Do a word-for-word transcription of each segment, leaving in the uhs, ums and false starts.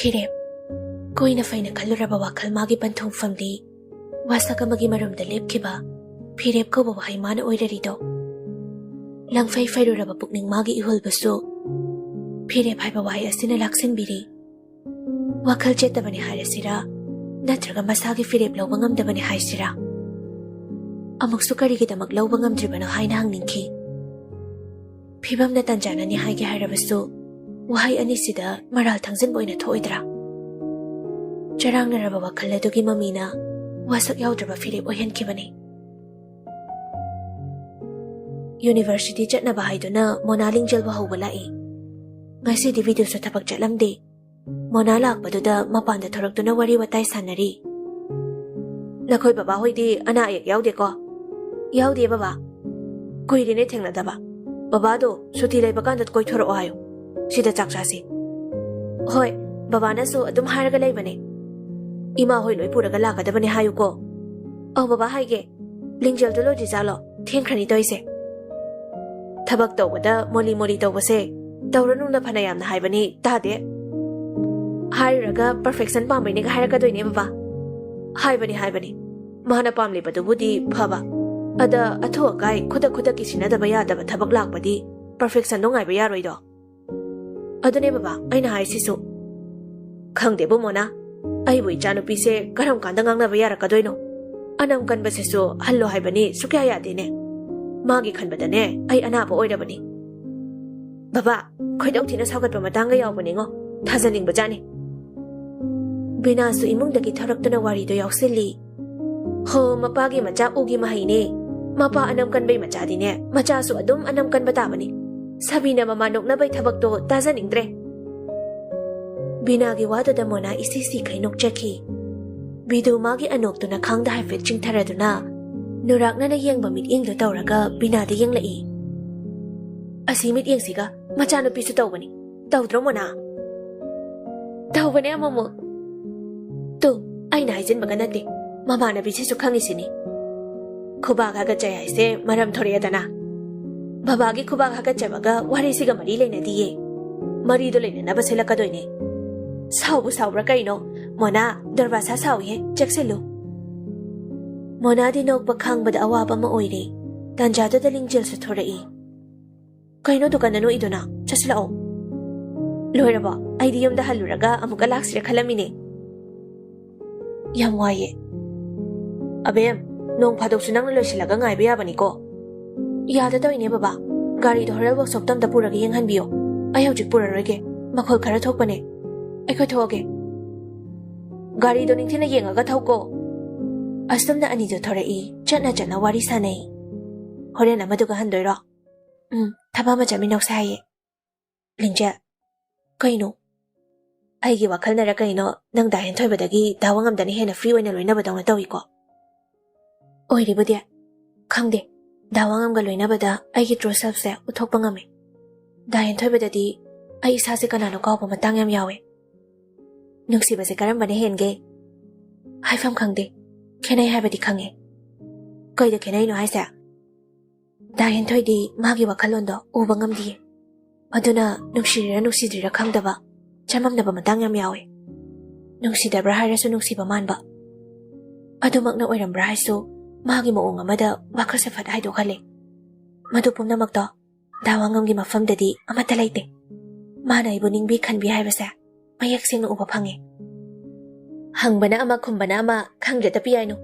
ꯐꯤꯔꯦꯞ꯫ ꯀꯨꯏꯅ ꯐꯩꯅ ꯈꯜꯂꯨꯔꯕ ꯋꯥꯈꯜ ꯃꯥꯒꯤ ꯄꯟꯊꯨꯡꯐꯝꯗꯤ ꯋꯥꯁꯛ ꯑꯃꯒꯤ ꯃꯔꯨꯝꯗ ꯂꯦꯞꯈꯤꯕ ꯐꯤꯔꯦꯞ ꯀꯧꯕ ꯋꯥꯍꯩ ꯃꯥꯅ ꯑꯣꯏꯔꯔꯤꯗꯣ꯫ ꯂꯪꯐꯩ ꯐꯩꯔꯨꯔꯕ ꯄꯨꯛꯅꯤꯡ ꯃꯥꯒꯤ ꯏꯍꯨꯜꯕꯨꯁꯨ ꯐꯤꯔꯦꯞ ꯍꯥꯏꯕ ꯋꯥꯍꯩ ꯑꯁꯤꯅ ꯂꯥꯛꯁꯤꯟꯕꯤꯔꯤ꯫ ꯋꯥꯈꯜ ꯆꯦꯠꯇꯕꯅꯤ ꯍꯥꯏꯔꯁꯤꯔꯥ, ꯅꯠꯇ꯭ꯔꯒ ꯃꯁꯥꯒꯤ ꯐꯤꯔꯦꯞ ꯂꯧꯕ ꯉꯝꯗꯕꯅꯤ ꯍꯥꯏꯁꯤꯔꯥ? ꯑꯃꯨꯛꯁꯨ ꯀꯔꯤꯒꯤꯗꯃꯛ ꯂꯧꯕ ꯉꯝꯗ꯭ꯔꯤꯕꯅꯣ ꯍꯥꯏꯅ ꯍꯪꯅꯤꯡꯈꯤ꯫ ꯐꯤꯕꯝꯅ ꯇꯟꯖꯥꯅꯅꯤ ꯍꯥꯏꯒꯦ ꯍꯥꯏꯔꯕꯁꯨ, ꯋꯥꯍꯩ ꯑꯅꯤꯁꯤꯗ ꯃꯔꯥꯜ ꯊꯥꯡꯖꯤꯟꯕ ꯑꯣꯏꯅ ꯊꯣꯛꯑꯣꯏꯗ꯭ꯔꯥ? ꯆꯔꯥꯡꯅꯔꯕ ꯋꯥꯈꯜ ꯑꯗꯨꯒꯤ ꯃꯃꯤꯅ ꯋꯥꯁꯛ ꯌꯥꯎꯗ꯭ꯔꯕ ꯐꯤꯔꯦꯞ ꯑꯣꯏꯍꯟꯈꯤꯕꯅꯤ꯫ ꯌꯨꯅꯤꯚꯔꯁꯤꯇꯤ ꯆꯠꯅꯕ ꯍꯥꯏꯗꯨꯅ ꯃꯣꯅꯥ ꯂꯤꯡꯖꯦꯜꯕ ꯍꯧꯕ ꯂꯥꯛꯏ꯫ ꯉꯁꯤꯗꯤ ꯕꯤꯗꯨꯁꯨ ꯊꯕꯛ ꯆꯠꯂꯝꯗꯦ꯫ ꯃꯣꯅꯥ ꯂꯥꯛꯄꯗꯨꯗ ꯃꯄꯥꯟꯗ ꯊꯣꯔꯛꯇꯨꯅ ꯋꯥꯔꯤ ꯋꯥꯇꯥꯏ ꯁꯥꯟꯅꯔꯤ꯫ "ꯅꯈꯣꯏ ꯕꯕꯥ ꯍꯣꯏꯗꯤ ꯑꯅꯥ ꯑꯌꯦꯛ ꯌꯥꯎꯗꯦꯀꯣ?" "ꯌꯥꯎꯗꯦ ꯕꯕꯥ꯫ ꯀꯨꯏꯔꯦꯅꯦ ꯊꯦꯡꯅꯗꯕ꯫ ꯕꯕꯥꯗꯣ ꯁꯨꯇꯤ ꯂꯩꯕ ꯀꯥꯟꯗ ꯀꯣꯏꯊꯣꯔꯛꯑꯣ ꯍꯥꯏꯌꯨ꯫ ꯁꯤꯗ ꯆꯥꯛ ꯆꯥꯁꯤ꯫" "ꯍꯣꯏ, ꯕꯕꯥꯅꯁꯨ ꯑꯗꯨꯝ ꯍꯥꯏꯔꯒ ꯂꯩꯕꯅꯦ꯫ ꯏꯃꯥ ꯍꯣꯏ ꯂꯣꯏ ꯄꯨꯔꯒ ꯂꯥꯛꯀꯗꯕꯅꯦ ꯍꯥꯏꯌꯨꯀꯣ꯫" "ꯑꯧ ꯕꯕꯥ ꯍꯥꯏꯒꯦ꯫ ꯂꯤꯡꯖꯦꯜꯗꯣ ꯂꯣꯏꯗ꯭ꯔꯤꯖꯥꯠꯂꯣ? ꯊꯦꯡꯈ꯭ꯔꯅꯤ ꯇꯧꯔꯤꯁꯦ꯫" "ꯊꯕꯛ ꯇꯧꯕꯗ ꯃꯣꯂꯤ ꯃꯣꯂꯤ ꯇꯧꯕꯁꯦ ꯇꯧꯔꯅꯨꯅ ꯐꯅ ꯌꯥꯝꯅ ꯍꯥꯏꯕꯅꯤ, ꯇꯥꯗꯦ꯫" "ꯍꯥꯏꯔꯨꯔꯒ perfection ꯄꯥꯝꯕꯩꯅꯦꯒ ꯍꯥꯏꯔꯛꯀꯗꯣꯏꯅꯦ ꯕꯕꯥ꯫" "ꯍꯥꯏꯕꯅꯤ, ꯍꯥꯏꯕꯅꯤ꯫ ꯃꯥꯅ ꯄꯥꯝꯂꯤꯕꯗꯨꯕꯨꯗꯤ ꯐꯕ꯫ ꯑꯗ ꯑꯊꯨ ꯑꯀꯥꯏ ꯈꯨꯗꯛ ꯈꯨꯗꯛꯀꯤ ꯁꯤꯟꯅꯗꯕ ꯌꯥꯗꯕ ꯊꯕꯛ ꯂꯥꯛꯄꯗꯤ perfectionꯗꯣ ꯉꯥꯏꯕ ꯌꯥꯔꯣꯏꯗꯣ꯫" "ꯑꯗꯨꯅꯦ ꯕꯕꯥ ꯑꯩꯅ ꯍꯥꯏꯁꯤꯁꯨ꯫" "ꯈꯪꯗꯦꯕꯨ ꯃꯣꯅꯥ, ꯑꯩꯕꯨ ꯏꯆꯥꯅꯨꯄꯤꯁꯦ ꯀꯔꯝ ꯀꯥꯟꯗ ꯉꯥꯡꯅꯕ ꯌꯥꯔꯛꯀꯗꯣꯏꯅꯣ? ꯑꯅꯝ ꯀꯟꯕꯁꯤꯁꯨ ꯍꯜꯂꯣ ꯍꯥꯏꯕꯅꯤ ꯁꯨꯛꯌꯥ ꯌꯥꯗꯦꯅꯦ꯫ ꯃꯥꯒꯤ ꯈꯟꯕꯗꯅꯦ ꯑꯩ ꯑꯅꯥꯕ ꯑꯣꯏꯔꯕꯅꯤ꯫" "ꯕꯕꯥ, ꯈꯣꯏꯗꯧ ꯊꯤꯅ ꯁꯥꯎꯒꯠꯄ ꯃꯇꯥꯡꯒ ꯌꯥꯎꯕꯅꯤꯉꯣ꯫ ꯊꯥꯖꯅꯤꯡꯕꯖꯥꯠꯅꯤ꯫" ꯕꯤꯅꯥꯁꯨ ꯏꯃꯨꯡꯗꯒꯤ ꯊꯣꯔꯛꯇꯨꯅ ꯋꯥꯔꯤꯗꯣ ꯌꯥꯎꯁꯤꯜꯂꯤ꯫ "ꯍꯣ, ꯃꯄꯥꯒꯤ ꯃꯆꯥ ꯎꯒꯤ ꯃꯍꯩꯅꯦ꯫ ꯃꯄꯥ ꯑꯅꯝ ꯀꯟꯕꯩ ꯃꯆꯥꯗꯤꯅꯦ, ꯃꯆꯥꯁꯨ ꯑꯗꯨꯝ ꯑꯅꯝ ꯀꯟꯕ ꯇꯥꯕꯅꯤ꯫ ꯁꯥꯕꯤꯅ ꯃꯃꯥ ꯅꯣꯛꯅꯕꯩ ꯊꯕꯛꯇꯣ ꯇꯥꯖꯅꯤꯡꯗ꯭ꯔꯦ꯫" ꯕꯤꯅꯥꯒꯤ ꯋꯥꯗꯨꯗ ꯃꯣꯅꯥ ꯏꯁꯤ ꯁꯤꯈꯩ ꯅꯣꯛꯆꯈꯤ꯫ ꯕꯤꯗꯨ ꯃꯥꯒꯤ ꯑꯅꯣꯛꯇꯨꯅ ꯈꯥꯡꯗ ꯍꯥꯏꯐꯦꯠ ꯆꯤꯡꯊꯔꯗꯨꯅ ꯅꯨꯔꯥꯛꯅꯅ ꯌꯦꯡꯕ ꯃꯤꯠꯌꯦꯡꯗꯨ ꯇꯧꯔꯒ ꯕꯤꯅꯥꯗ ꯌꯦꯡꯂꯛꯏ꯫ "ꯑꯁꯤ ꯃꯤꯠꯌꯦꯡꯁꯤꯒ ꯃꯆꯥꯅꯨꯄꯤꯁꯨ ꯇꯧꯕꯅꯤ꯫ ꯇꯧꯗ꯭ꯔꯣ ꯃꯣꯅꯥ?" "ꯇꯧꯕꯅꯦ ꯑꯃꯨꯛꯃꯨꯛ꯫ ꯇꯨ, ꯑꯩꯅ ꯍꯥꯏꯖꯤꯟꯕꯒ ꯅꯠꯇꯦ, ꯃꯃꯥꯟꯅꯕꯤꯁꯤꯁꯨ ꯈꯪꯉꯤꯁꯤꯅꯤ꯫ ꯈꯨꯕꯥꯛ ꯍꯥꯒꯠꯆꯩ ꯍꯥꯏꯁꯦ ꯃꯔꯝ ꯊꯣꯔꯛꯑꯦꯗꯅ꯫ ꯕꯕꯥꯒꯤ ꯈꯨꯕꯥꯛ ꯍꯥꯒꯠꯆꯕꯒ ꯋꯥꯔꯤꯁꯤꯒ ꯃꯔꯤ ꯂꯩꯅꯗꯤꯌꯦ꯫ ꯃꯔꯤꯗꯣ ꯂꯩꯅꯅꯕ ꯁꯤꯜꯂꯛꯀꯗꯣꯏꯅꯦ꯫ ꯁꯥꯎꯕꯨ ꯁꯥꯎꯕ꯭ꯔꯥ ꯀꯩꯅꯣ? ꯃꯣꯅꯥ, ꯗꯔꯕꯥꯁꯥ ꯁꯥꯎꯏꯍꯦ, ꯆꯦꯛꯁꯤꯜꯂꯨ꯫ ꯃꯣꯅꯥꯗꯤ ꯅꯣꯛꯄ ꯈꯥꯡꯕꯗ ꯑꯋꯥꯕ ꯑꯃ ꯑꯣꯏꯔꯦ꯫ ꯇꯥꯟꯖꯥꯗꯨꯗ ꯂꯤꯡꯖꯦꯜꯁꯨ ꯊꯣꯔꯛꯏ꯫ "ꯀꯩꯅꯣ ꯗꯨꯀꯥꯟꯗ ꯅꯣꯛꯏꯗꯨꯅ? ꯆꯠꯁꯤꯜꯂꯛꯑꯣ꯫" "ꯂꯣꯏꯔꯕꯣ? ꯑꯩꯗꯤ ꯌꯨꯝꯗ ꯍꯜꯂꯨꯔꯒ ꯑꯃꯨꯛꯀ ꯂꯥꯛꯁꯤꯔꯥ ꯈꯜꯂꯝꯃꯤꯅꯦ꯫ ꯌꯥꯝ ꯋꯥꯏꯌꯦ꯫" "ꯑꯕꯦꯝ, ꯅꯣꯡ ꯐꯥꯗꯣꯛꯁꯨ ꯅꯪꯅ ꯂꯣꯏꯁꯤꯜꯂꯒ ꯉꯥꯏꯕ ꯌꯥꯕꯅꯤꯀꯣ꯫" "ꯌꯥꯗ ꯇꯧꯏꯅꯦ ꯕꯕꯥ꯫ ꯒꯥꯔꯤꯗꯣ ꯍꯣꯔꯦꯟ ꯋꯥꯛꯁꯣꯞꯇ ꯑꯝꯇ ꯄꯨꯔꯒ ꯌꯦꯡꯍꯟꯕꯤꯌꯣ꯫ ꯑꯩ ꯍꯧꯖꯤꯛ ꯄꯨꯔꯔꯣꯏꯒꯦ꯫ ꯃꯈꯣꯜ ꯈꯔ ꯊꯣꯛꯄꯅꯦ꯫ ꯑꯩ ꯈꯣꯏꯊꯣꯛꯑꯒꯦ꯫" "ꯒꯥꯔꯤꯗꯣ ꯅꯤꯡꯊꯤꯅ ꯌꯦꯡꯉꯒ ꯊꯧꯀꯣ꯫" ꯑꯁꯨꯝꯅ ꯑꯅꯤꯗꯣ ꯊꯣꯔꯛꯏ꯫ ꯆꯠꯅ ꯆꯠꯅ ꯋꯥꯔꯤ ꯁꯥꯟꯅꯩ꯫ "ꯍꯣꯔꯦꯟ ꯑꯃꯗꯨꯒ ꯍꯟꯗꯣꯏꯔꯣ?" "ꯎꯝ, ꯊꯕꯛ ꯑꯃ ꯆꯠꯃꯤꯟꯅꯧꯁꯦ ꯍꯥꯏꯌꯦ꯫" "ꯂꯤꯡꯖꯦꯜ, ꯀꯩꯅꯣ? ꯑꯩꯒꯤ ꯋꯥꯈꯜꯅꯔ ꯀꯩꯅꯣ, ꯅꯪ ꯗꯥ ꯍꯦꯟꯊꯣꯏꯕꯗꯒꯤ ꯗꯥ ꯋꯥꯉꯝꯗꯅ ꯍꯦꯟꯅ ꯐ꯭ꯔꯤ ꯑꯣꯏꯅ ꯂꯣꯏꯅꯕꯗꯧꯅ ꯇꯧꯏꯀꯣ?" "ꯑꯣꯏꯔꯤꯕꯨꯗꯤ꯫ ꯈꯪꯗꯦ, ꯗꯥ ꯋꯥꯉꯝꯒ ꯂꯣꯏꯅꯕꯗ ꯑꯩꯒꯤ ꯇ꯭ꯔꯨ ꯁꯦꯜꯐꯁꯦ ꯎꯠꯊꯣꯛꯄ ꯉꯝꯃꯦ꯫ ꯗꯥ ꯍꯦꯟꯊꯣꯏꯕꯗꯗꯤ ꯑꯩ ꯏꯁꯥꯁꯦ ꯀꯅꯥꯅꯣ ꯀꯥꯎꯕ ꯃꯇꯥꯡ ꯌꯥꯝ ꯌꯥꯎꯋꯦ꯫ ꯅꯨꯡꯁꯤꯕꯁꯦ ꯀꯔꯝꯕꯅ ꯍꯦꯟꯒꯦ? ꯍꯥꯏꯐꯝ ꯈꯪꯗꯦ꯫ ꯈꯦꯠꯅꯩ ꯍꯥꯏꯕꯗꯤ ꯈꯪꯉꯦ꯫" "ꯀꯩꯗ ꯈꯦꯠꯅꯩꯅꯣ ꯍꯥꯏꯁꯦ?" "ꯗꯥ ꯍꯦꯟꯊꯣꯏꯗꯤ ꯃꯥꯒꯤ ꯋꯥꯈꯜꯂꯣꯟꯗꯣ ꯎꯕ ꯉꯝꯗꯤꯌꯦ꯫ ꯑꯗꯨꯅ ꯅꯨꯡꯁꯤꯔꯤꯔ ꯅꯨꯡꯁꯤꯗ꯭ꯔꯤꯔ ꯈꯪꯗꯕ, ꯆꯃꯝꯅꯕ ꯃꯇꯥꯡ ꯌꯥꯝ ꯌꯥꯎꯋꯦ꯫ ꯅꯨꯡꯁꯤꯗꯕ꯭ꯔꯥ ꯍꯥꯏꯔꯁꯨ ꯅꯨꯡꯁꯤꯕ ꯃꯥꯟꯕ꯫ ꯑꯗꯨꯃꯛꯅ ꯑꯣꯏꯔꯝꯕ꯭ꯔꯥ ꯍꯥꯏꯁꯨ, ꯃꯥꯒꯤ ꯃꯑꯣꯡ ꯑꯃꯗ ꯋꯥꯈꯜꯁꯦ ꯐꯠ ꯍꯥꯏꯗꯣꯛꯍꯜꯂꯦ꯫ ꯃꯗꯨ ꯄꯨꯝꯅꯃꯛꯇꯣ ꯗꯥ ꯋꯥꯉꯝꯒꯤ ꯃꯐꯝꯗꯗꯤ ꯑꯃꯠꯇ ꯂꯩꯇꯦ꯫ ꯃꯥꯅ ꯑꯩꯕꯨ ꯅꯤꯡꯕꯤ ꯈꯟꯕꯤ ꯍꯥꯏꯕꯁꯦ ꯃꯌꯦꯛ ꯁꯦꯡꯅ ꯎꯕ ꯐꯪꯉꯦ꯫" "ꯍꯪꯕꯅ ꯑꯃ, ꯈꯨꯝꯕꯅ ꯑꯃ, ꯈꯪꯗ꯭ꯔꯦꯗ ꯄꯤꯌꯥꯏꯅꯨ꯫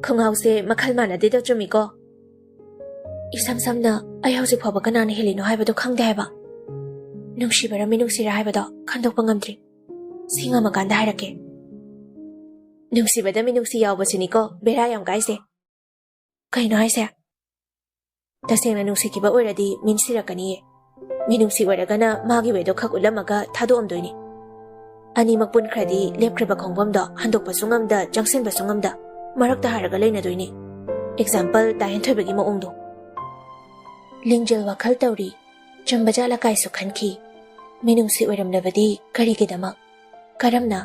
ꯈꯣꯡꯒꯥꯎꯁꯦ ꯃꯈꯜ ꯃꯥꯟꯅꯗꯦꯗꯣ, ꯆꯨꯝꯃꯤꯀꯣ?" "ꯏꯁꯝ ꯁꯝꯅ, ꯑꯩ ꯍꯧꯖꯤꯛ ꯐꯥꯎꯕ ꯀꯅꯥꯅ ꯍꯦꯜꯂꯤꯅꯣ ꯍꯥꯏꯕꯗꯣ ꯈꯪꯗꯦ ꯍꯥꯏꯕ꯫ ꯅꯨꯡꯁꯤꯕꯔ ꯃꯤꯅꯨꯡꯁꯤꯔ ꯍꯥꯏꯕꯗꯣ ꯈꯟꯗꯣꯛꯄ ꯉꯝꯗ꯭ꯔꯤ꯫ ꯁꯤ ꯉꯝꯃꯀꯥꯟꯗ ꯍꯥꯏꯔꯛꯀꯦ꯫" "ꯅꯨꯡꯁꯤꯕꯗ ꯃꯤꯅꯨꯡꯁꯤ ꯌꯥꯎꯕꯁꯤꯅꯤꯀꯣ ꯕꯦꯔꯥ ꯌꯥꯝ ꯀꯥꯏꯁꯦ꯫" "ꯀꯩꯅꯣ ꯍꯥꯏꯁꯦ?" "ꯇꯁꯦꯡꯅ ꯅꯨꯡꯁꯤꯈꯤꯕ ꯑꯣꯏꯔꯗꯤ ꯃꯤꯟꯁꯤꯔꯛꯀꯅꯤꯌꯦ꯫ ꯃꯤꯅꯨꯡꯁꯤ ꯑꯣꯏꯔꯒꯅ ꯃꯥꯒꯤ ꯋꯦꯗꯣ ꯈꯛ ꯎꯠꯂꯝꯃꯒ ꯊꯥꯗꯣꯛꯑꯝꯗꯣꯏꯅꯤ꯫ ꯑꯅꯤꯃꯛ ꯄꯨꯟꯈ꯭ꯔꯗꯤ ꯂꯦꯞꯈ꯭ꯔꯤꯕ ꯈꯣꯡꯐꯝꯗꯣ ꯍꯟꯗꯣꯛꯄꯁꯨ ꯉꯝꯗ, ꯆꯪꯁꯤꯟꯕꯁꯨ ꯉꯝꯗ, ꯃꯔꯛꯇ ꯍꯥꯏꯔꯒ ꯂꯩꯅꯗꯣꯏꯅꯤ꯫ ꯑꯦꯛꯖꯥꯝꯄꯜ, ꯗꯥ ꯍꯦꯟꯊꯣꯏꯕꯒꯤ ꯃꯑꯣꯡꯗꯣ꯫" ꯂꯤꯡꯖꯦꯜ ꯋꯥꯈꯜ ꯇꯧꯔꯤ꯫ ꯆꯨꯝꯕ ꯖꯥꯠꯂ ꯀꯥꯏꯁꯨ ꯈꯟꯈꯤ꯫ ꯃꯤꯅꯨꯡꯁꯤ ꯑꯣꯏꯔꯝꯂꯕꯗꯤ ꯀꯔꯤꯒꯤꯗꯃꯛ? ꯀꯔꯝꯅ?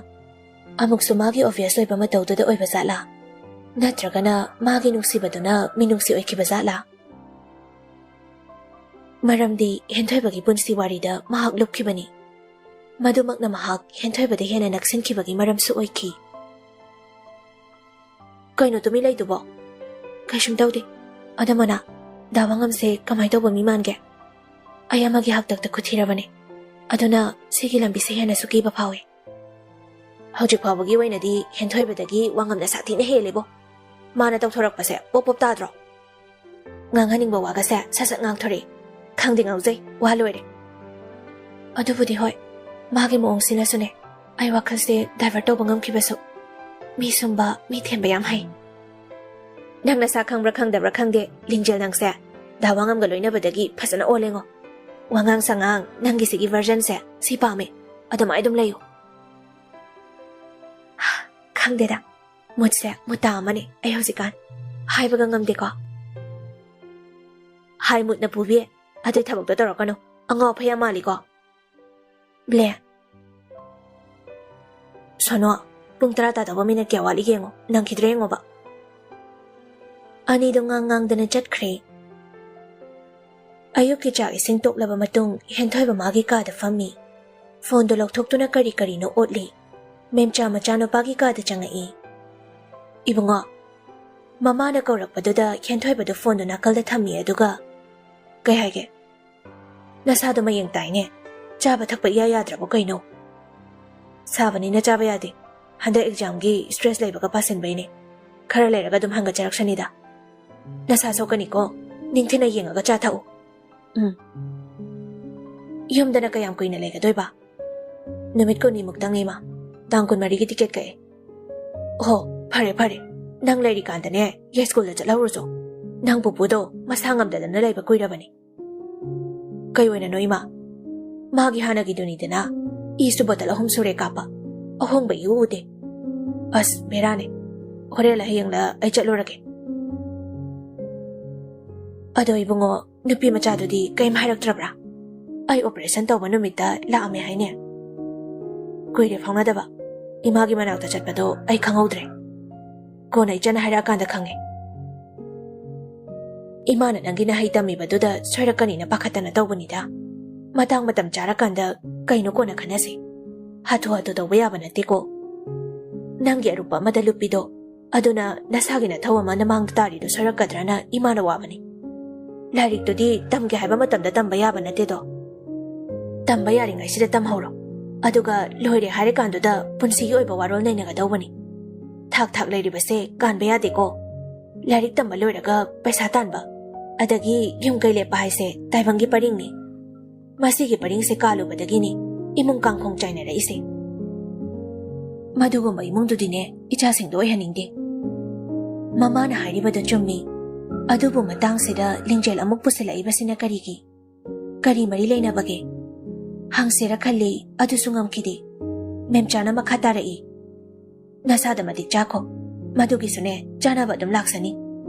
ꯑꯃꯨꯛꯁꯨ ꯃꯥꯒꯤ ꯑꯣꯕꯚꯤꯌꯁ ꯑꯣꯏꯕ ꯃꯇꯧꯗꯨꯗ ꯑꯣꯏꯕ ꯖꯥꯠꯂꯥ? ꯅꯠꯇ꯭ꯔꯒꯅ ꯃꯥꯒꯤ ꯅꯨꯡꯁꯤꯕꯗꯨꯅ ꯃꯤꯅꯨꯡꯁꯤ ꯑꯣꯏꯈꯤꯕ ꯖꯥꯠꯂꯥ? ꯃꯔꯝꯗꯤ ꯍꯦꯟꯊꯣꯏꯕꯒꯤ ꯄꯨꯟꯁꯤ ꯋꯥꯔꯤꯗ ꯃꯍꯥꯛ ꯂꯨꯞꯈꯤꯕꯅꯤ꯫ ꯃꯗꯨꯃꯛꯅ ꯃꯍꯥꯛ ꯍꯦꯟꯊꯣꯏꯕꯗ ꯍꯦꯟꯅ ꯅꯛꯁꯤꯟꯈꯤꯕꯒꯤ ꯃꯔꯝꯁꯨ ꯑꯣꯏꯈꯤ꯫ "ꯀꯩꯅꯣ ꯇꯨꯃꯤ ꯂꯩꯗꯨꯕꯣ?" "ꯀꯩꯁꯨꯝ ꯇꯧꯗꯦ꯫ ꯑꯗꯣ ꯃꯣꯅꯥ, ꯗꯥ ꯋꯥꯉꯝꯁꯦ ꯀꯃꯥꯏ ꯇꯧꯕ ꯃꯤ ꯃꯥꯟꯒꯦ? ꯑꯩ ꯑꯃꯒꯤ ꯍꯥꯛꯇꯛꯇ ꯈꯨꯠ ꯊꯤꯔꯕꯅꯦ꯫ ꯑꯗꯨꯅ ꯁꯤꯒꯤ ꯂꯝꯕꯤꯁꯦ ꯍꯦꯟꯅꯁꯨ ꯀꯤꯕ ꯐꯥꯎꯏ꯫ ꯍꯧꯖꯤꯛ ꯐꯥꯎꯕꯒꯤ ꯑꯣꯏꯅꯗꯤ ꯍꯦꯟꯊꯣꯏꯕꯗꯒꯤ ꯋꯥꯉꯝꯅ ꯁꯥꯊꯤꯅ ꯍꯦꯜꯂꯦꯕꯣ꯫ ꯃꯥꯅ ꯇꯧꯊꯣꯔꯛꯄꯁꯦ ꯄꯣꯞ ꯄꯣꯞ ꯇꯥꯗ꯭ꯔꯣ? ꯉꯥꯡꯍꯟꯅꯤꯡꯕ ꯋꯥꯒꯁꯦ ꯁꯠ ꯁꯠ ꯉꯥꯡꯊꯣꯔꯛꯏ꯫ ꯈꯪꯗꯦ, ꯉꯥꯎꯖꯩ, ꯋꯥ ꯂꯣꯏꯔꯦ꯫ ꯑꯗꯨꯕꯨꯗꯤ ꯍꯣꯏ, ꯃꯥꯒꯤ ꯃꯑꯣꯡꯁꯤꯅꯁꯨꯅꯦ, ꯑꯩ ꯋꯥꯈꯜꯁꯦ divert ꯇꯧꯕ ꯉꯝꯈꯤꯕꯁꯨ꯫ ꯃꯤ ꯁꯨꯝꯕ, ꯃꯤ ꯊꯦꯝꯕ ꯌꯥꯝ ꯍꯩ꯫ ꯅꯪ ꯅꯁꯥ ꯈꯪꯕ꯭ꯔꯥ ꯈꯪꯗꯕ꯭ꯔꯥ ꯈꯪꯗꯦ, ꯂꯤꯡꯖꯦꯜ ꯅꯪꯁꯦ꯫ ꯗꯥ ꯋꯥꯉꯝꯒ ꯂꯣꯏꯅꯕꯗꯒꯤ ꯐꯖꯅ ꯑꯣꯜꯂꯦꯉꯣ꯫ ꯋꯥꯉꯥꯡ ꯁꯉꯥꯡ ꯅꯪꯒꯤꯁꯤꯒꯤ version ꯁꯦ ꯁꯤ ꯄꯥꯝꯃꯦ꯫ ꯑꯗꯨꯃꯥꯏ ꯑꯗꯨꯝ ꯂꯩꯌꯨ꯫ ꯈꯪꯗꯦꯗ, ꯃꯨꯠꯁꯦ ꯃꯨꯠꯇ ꯑꯃꯅꯤ ꯑꯩ ꯍꯧꯖꯤꯛꯀꯥꯟ꯫ ꯍꯥꯏꯕꯒ ꯉꯝꯗꯦꯀꯣ꯫ ꯍꯥꯏ ꯃꯨꯠꯅ ꯄꯨꯕꯤ, ꯑꯗꯨꯏ ꯊꯕꯛꯇꯣ ꯇꯧꯔꯛꯀꯅꯨ꯫ ꯑꯉꯥꯎ ꯑꯐꯩ ꯌꯥꯝ ꯃꯥꯜꯂꯤꯀꯣ꯫ ꯕ꯭ꯂꯦ꯫ ꯁꯣꯅꯣ, ꯄꯨꯡ ꯇꯔꯥ ꯇꯥꯗꯧꯕ ꯃꯤꯅꯠ ꯀꯌꯥ ꯋꯥꯠꯂꯤ ꯌꯦꯡꯉꯣ꯫ ꯅꯪꯈꯤꯗ꯭ꯔꯥ ꯌꯦꯡꯉꯣꯕ꯫ ꯑꯅꯤꯗꯣ ꯉꯥꯡ ꯉꯥꯡꯗꯅ ꯆꯠꯈ꯭ꯔꯦ꯫ ꯑꯌꯨꯛꯀꯤ ꯆꯥꯛ ꯏꯁꯤꯡ ꯇꯣꯛꯂꯕ ꯃꯇꯨꯡ ꯍꯦꯟꯊꯣꯏꯕ ꯃꯥꯒꯤ ꯀꯥꯗ ꯐꯝꯃꯤ꯫ ꯐꯣꯟꯗꯣ ꯂꯧꯊꯣꯛꯇꯨꯅ ꯀꯔꯤ ꯀꯔꯤꯅꯣ ꯑꯣꯠꯂꯤ꯫ ꯃꯦꯝꯆꯥ ꯃꯆꯥꯅꯨꯄꯥꯒꯤ ꯀꯥꯗ ꯆꯪꯉꯛꯏ꯫ "ꯏꯕꯨꯡꯉꯣ", ꯃꯃꯥꯅ ꯀꯧꯔꯛꯄꯗꯨꯗ ꯍꯦꯟꯊꯣꯏꯕꯗꯨ ꯐꯣꯟꯗꯨ ꯅꯥꯀꯜꯗ ꯊꯝꯃꯤ, ꯑꯗꯨꯒ, "ꯀꯩ ꯍꯥꯏꯒꯦ? ꯅꯁꯥꯗꯣ ꯃꯌꯦꯡ ꯇꯥꯏꯅꯦ꯫ ꯆꯥꯕ ꯊꯛꯄ ꯏꯌꯥ ꯌꯥꯗ꯭ꯔꯕꯣ ꯀꯩꯅꯣ?" "ꯁꯥꯕꯅꯤꯅ ꯆꯥꯕ ꯌꯥꯗꯦ꯫ ꯍꯟꯗꯛ exam ꯒꯤ stress ꯂꯩꯕꯒ ꯄꯥꯁꯤꯟꯕꯩꯅꯦ꯫ ꯈꯔ ꯂꯩꯔꯒ ꯑꯗꯨꯝ ꯍꯟꯒꯠꯆꯔꯛꯁꯅꯤꯗ꯫ ꯅꯁꯥ ꯁꯣꯛꯀꯅꯤꯀꯣ꯫ ꯅꯤꯡꯊꯤꯅ ꯌꯦꯡꯉꯒ ꯆꯥ ꯊꯛꯎ꯫ ꯎꯝ꯫ ꯌꯨꯝꯗꯅ ꯀꯌꯥꯝ ꯀꯨꯏꯅ ꯂꯩꯒꯗꯣꯏꯕ?" "ꯅꯨꯃꯤꯠ ꯀꯨꯟꯅꯤꯃꯨꯛꯇꯪ, ꯏꯃꯥ꯫ ꯇꯥꯡ ꯀꯨꯟꯃꯔꯤꯒꯤ ticket ꯀꯛꯑꯦ꯫" "ꯑꯣꯍꯣ, ꯐꯔꯦ, ꯐꯔꯦ꯫ ꯅꯪ ꯂꯩꯔꯤꯀꯥꯟꯗꯅꯦ, ꯌꯥꯏꯁ꯭ꯀꯨꯜꯗ ꯆꯠꯍꯧꯔꯨꯆꯣ꯫ ꯅꯪ ꯄꯨꯄꯨꯗꯣ ꯃꯁꯥ ꯉꯝꯗꯗꯅ ꯂꯩꯕ ꯀꯨꯏꯔꯕꯅꯤ꯫" "ꯀꯩ ꯑꯣꯏꯅꯅꯣ, ꯏꯃꯥ?" "ꯃꯥꯒꯤ ꯍꯥꯟꯅꯒꯤꯗꯨꯅꯤꯗꯅ, ꯏꯁꯨ ꯕꯣꯇꯜ ꯑꯍꯨꯝ ꯁꯨꯔꯦ ꯀꯥꯞꯄ꯫ ꯑꯍꯣꯡꯕ ꯏꯎ ꯎꯗꯦ꯫ ꯑꯁ, ꯕꯦꯔꯥꯅꯦ꯫ ꯍꯣꯔꯦꯟꯂ ꯍꯌꯦꯡꯂ ꯑꯩ ꯆꯠꯂꯨꯔꯒꯦ꯫" "ꯑꯗꯣ ꯏꯕꯨꯡꯉꯣ, ꯅꯨꯄꯤ ꯃꯆꯥꯗꯨꯗꯤ ꯀꯩꯝ ꯍꯥꯏꯔꯛꯇ꯭ꯔꯕ꯭ꯔꯥ? ꯑꯩ operation ꯇꯧꯕ ꯅꯨꯃꯤꯠꯇ ꯂꯥꯛꯑꯝꯃꯦ ꯍꯥꯏꯅꯦ꯫ ꯀꯨꯏꯔꯦ ꯐꯥꯎꯅꯗꯕ꯫ ꯏꯃꯥꯒꯤ ꯃꯅꯥꯛꯇ ꯆꯠꯄꯗꯣ ꯑꯩ ꯈꯪꯍꯧꯗ꯭ꯔꯦ꯫ ꯀꯣꯟꯅ ꯏꯆꯟꯅ ꯍꯥꯏꯔꯛꯑꯀꯥꯟꯗ ꯈꯪꯉꯦ꯫ ꯏꯃꯥꯅ ꯅꯪꯒꯤ ꯅꯍꯩ ꯇꯝꯃꯤꯕꯗꯨꯗ ꯁꯣꯏꯔꯛꯀꯅꯤꯅ ꯄꯥꯈꯠꯇꯅ ꯇꯧꯕꯅꯤꯗ꯫ ꯃꯇꯥꯡ ꯃꯇꯝ ꯆꯥꯔꯀꯥꯟꯗ ꯀꯩꯅꯣ ꯀꯣꯟꯅ ꯈꯟꯅꯁꯤ꯫ ꯍꯥꯊꯨ ꯍꯥꯊꯨ ꯇꯧꯕ ꯌꯥꯕ ꯅꯠꯇꯦꯀꯣ꯫ ꯅꯪꯒꯤ ꯑꯔꯨꯞꯄ ꯑꯃꯗ ꯂꯨꯞꯄꯤꯗꯣ, ꯑꯗꯨꯅ ꯅꯁꯥꯒꯤ ꯅꯊꯧ ꯑꯃ ꯅꯃꯥꯡꯗ ꯇꯥꯔꯤꯗꯣ ꯁꯣꯏꯔꯛꯀꯗ꯭ꯔꯅ ꯏꯃꯥꯅ ꯋꯥꯕꯅꯤ꯫ ꯂꯥꯏꯔꯤꯛꯇꯨꯗꯤ ꯇꯝꯒꯦ ꯍꯥꯏꯕ ꯃꯇꯝꯗ ꯇꯝꯕ ꯌꯥꯕ ꯅꯠꯇꯦꯗꯣ꯫ ꯇꯝꯕ ꯌꯥꯔꯤꯉꯩꯁꯤꯗ ꯇꯝꯍꯧꯔꯣ꯫ ꯑꯗꯨꯒ ꯂꯣꯏꯔꯦ ꯍꯥꯏꯔꯀꯥꯟꯗꯨꯗ ꯄꯨꯟꯁꯤꯒꯤ ꯑꯣꯏꯕ ꯋꯥꯔꯣꯜ ꯅꯩꯅꯒꯗꯧꯕꯅꯤ꯫ ꯊꯥꯛ ꯊꯥꯛ ꯂꯩꯔꯤꯕꯁꯦ ꯀꯥꯟꯕ ꯌꯥꯗꯦꯀꯣ꯫ ꯂꯥꯏꯔꯤꯛ ꯇꯝꯕ ꯂꯣꯏꯔꯒ ꯄꯩꯁꯥ ꯇꯥꯟꯕ, ꯑꯗꯒꯤ ꯌꯨꯝ ꯀꯩ ꯂꯦꯞꯄ ꯍꯥꯏꯁꯦ ꯇꯥꯏꯕꯪꯒꯤ ꯄꯔꯤꯡꯅꯤ꯫ ꯃꯁꯤꯒꯤ ꯄꯔꯤꯡꯁꯦ ꯀꯥꯜꯂꯨꯕꯗꯒꯤꯅꯤ ꯏꯃꯨꯡ ꯀꯥꯡꯈꯣꯡ ꯆꯥꯏꯅꯔꯛꯏꯁꯦ꯫ ꯃꯗꯨꯒꯨꯝꯕ ꯏꯃꯨꯡꯗꯨꯗꯤꯅꯦ ꯏꯆꯥꯁꯤꯡꯗꯣ ꯑꯣꯏꯍꯟꯅꯤꯡꯗꯦ꯫ ꯃꯃꯥꯅ ꯍꯥꯏꯔꯤꯕꯗꯣ ꯆꯨꯝꯃꯤ꯫ ꯑꯗꯨꯕꯨ ꯃꯇꯥꯡꯁꯤꯗ ꯂꯤꯡꯖꯦꯜ ꯑꯃꯨꯛ ꯄꯨꯁꯤꯜꯂꯛꯏꯕꯁꯤꯅ ꯀꯔꯤꯒꯤ? ꯀꯔꯤ ꯃꯔꯤ ꯂꯩꯅꯕꯒꯦ? ꯍꯪꯁꯤꯔ ꯈꯜꯂꯤ, ꯑꯗꯨꯁꯨ ꯉꯝꯈꯤꯗꯦ꯫ ꯃꯦꯝꯆꯥꯅ ꯃꯈꯥ ꯇꯥꯔꯛꯏ, "ꯅꯁꯥꯗ ꯃꯇꯤꯛ ꯆꯥꯈꯣ꯫ ꯃꯗꯨꯒꯤꯁꯨꯅꯦ, ꯆꯥꯅꯕ ꯑꯗꯨꯝ ꯂꯥꯛꯁꯅꯤ꯫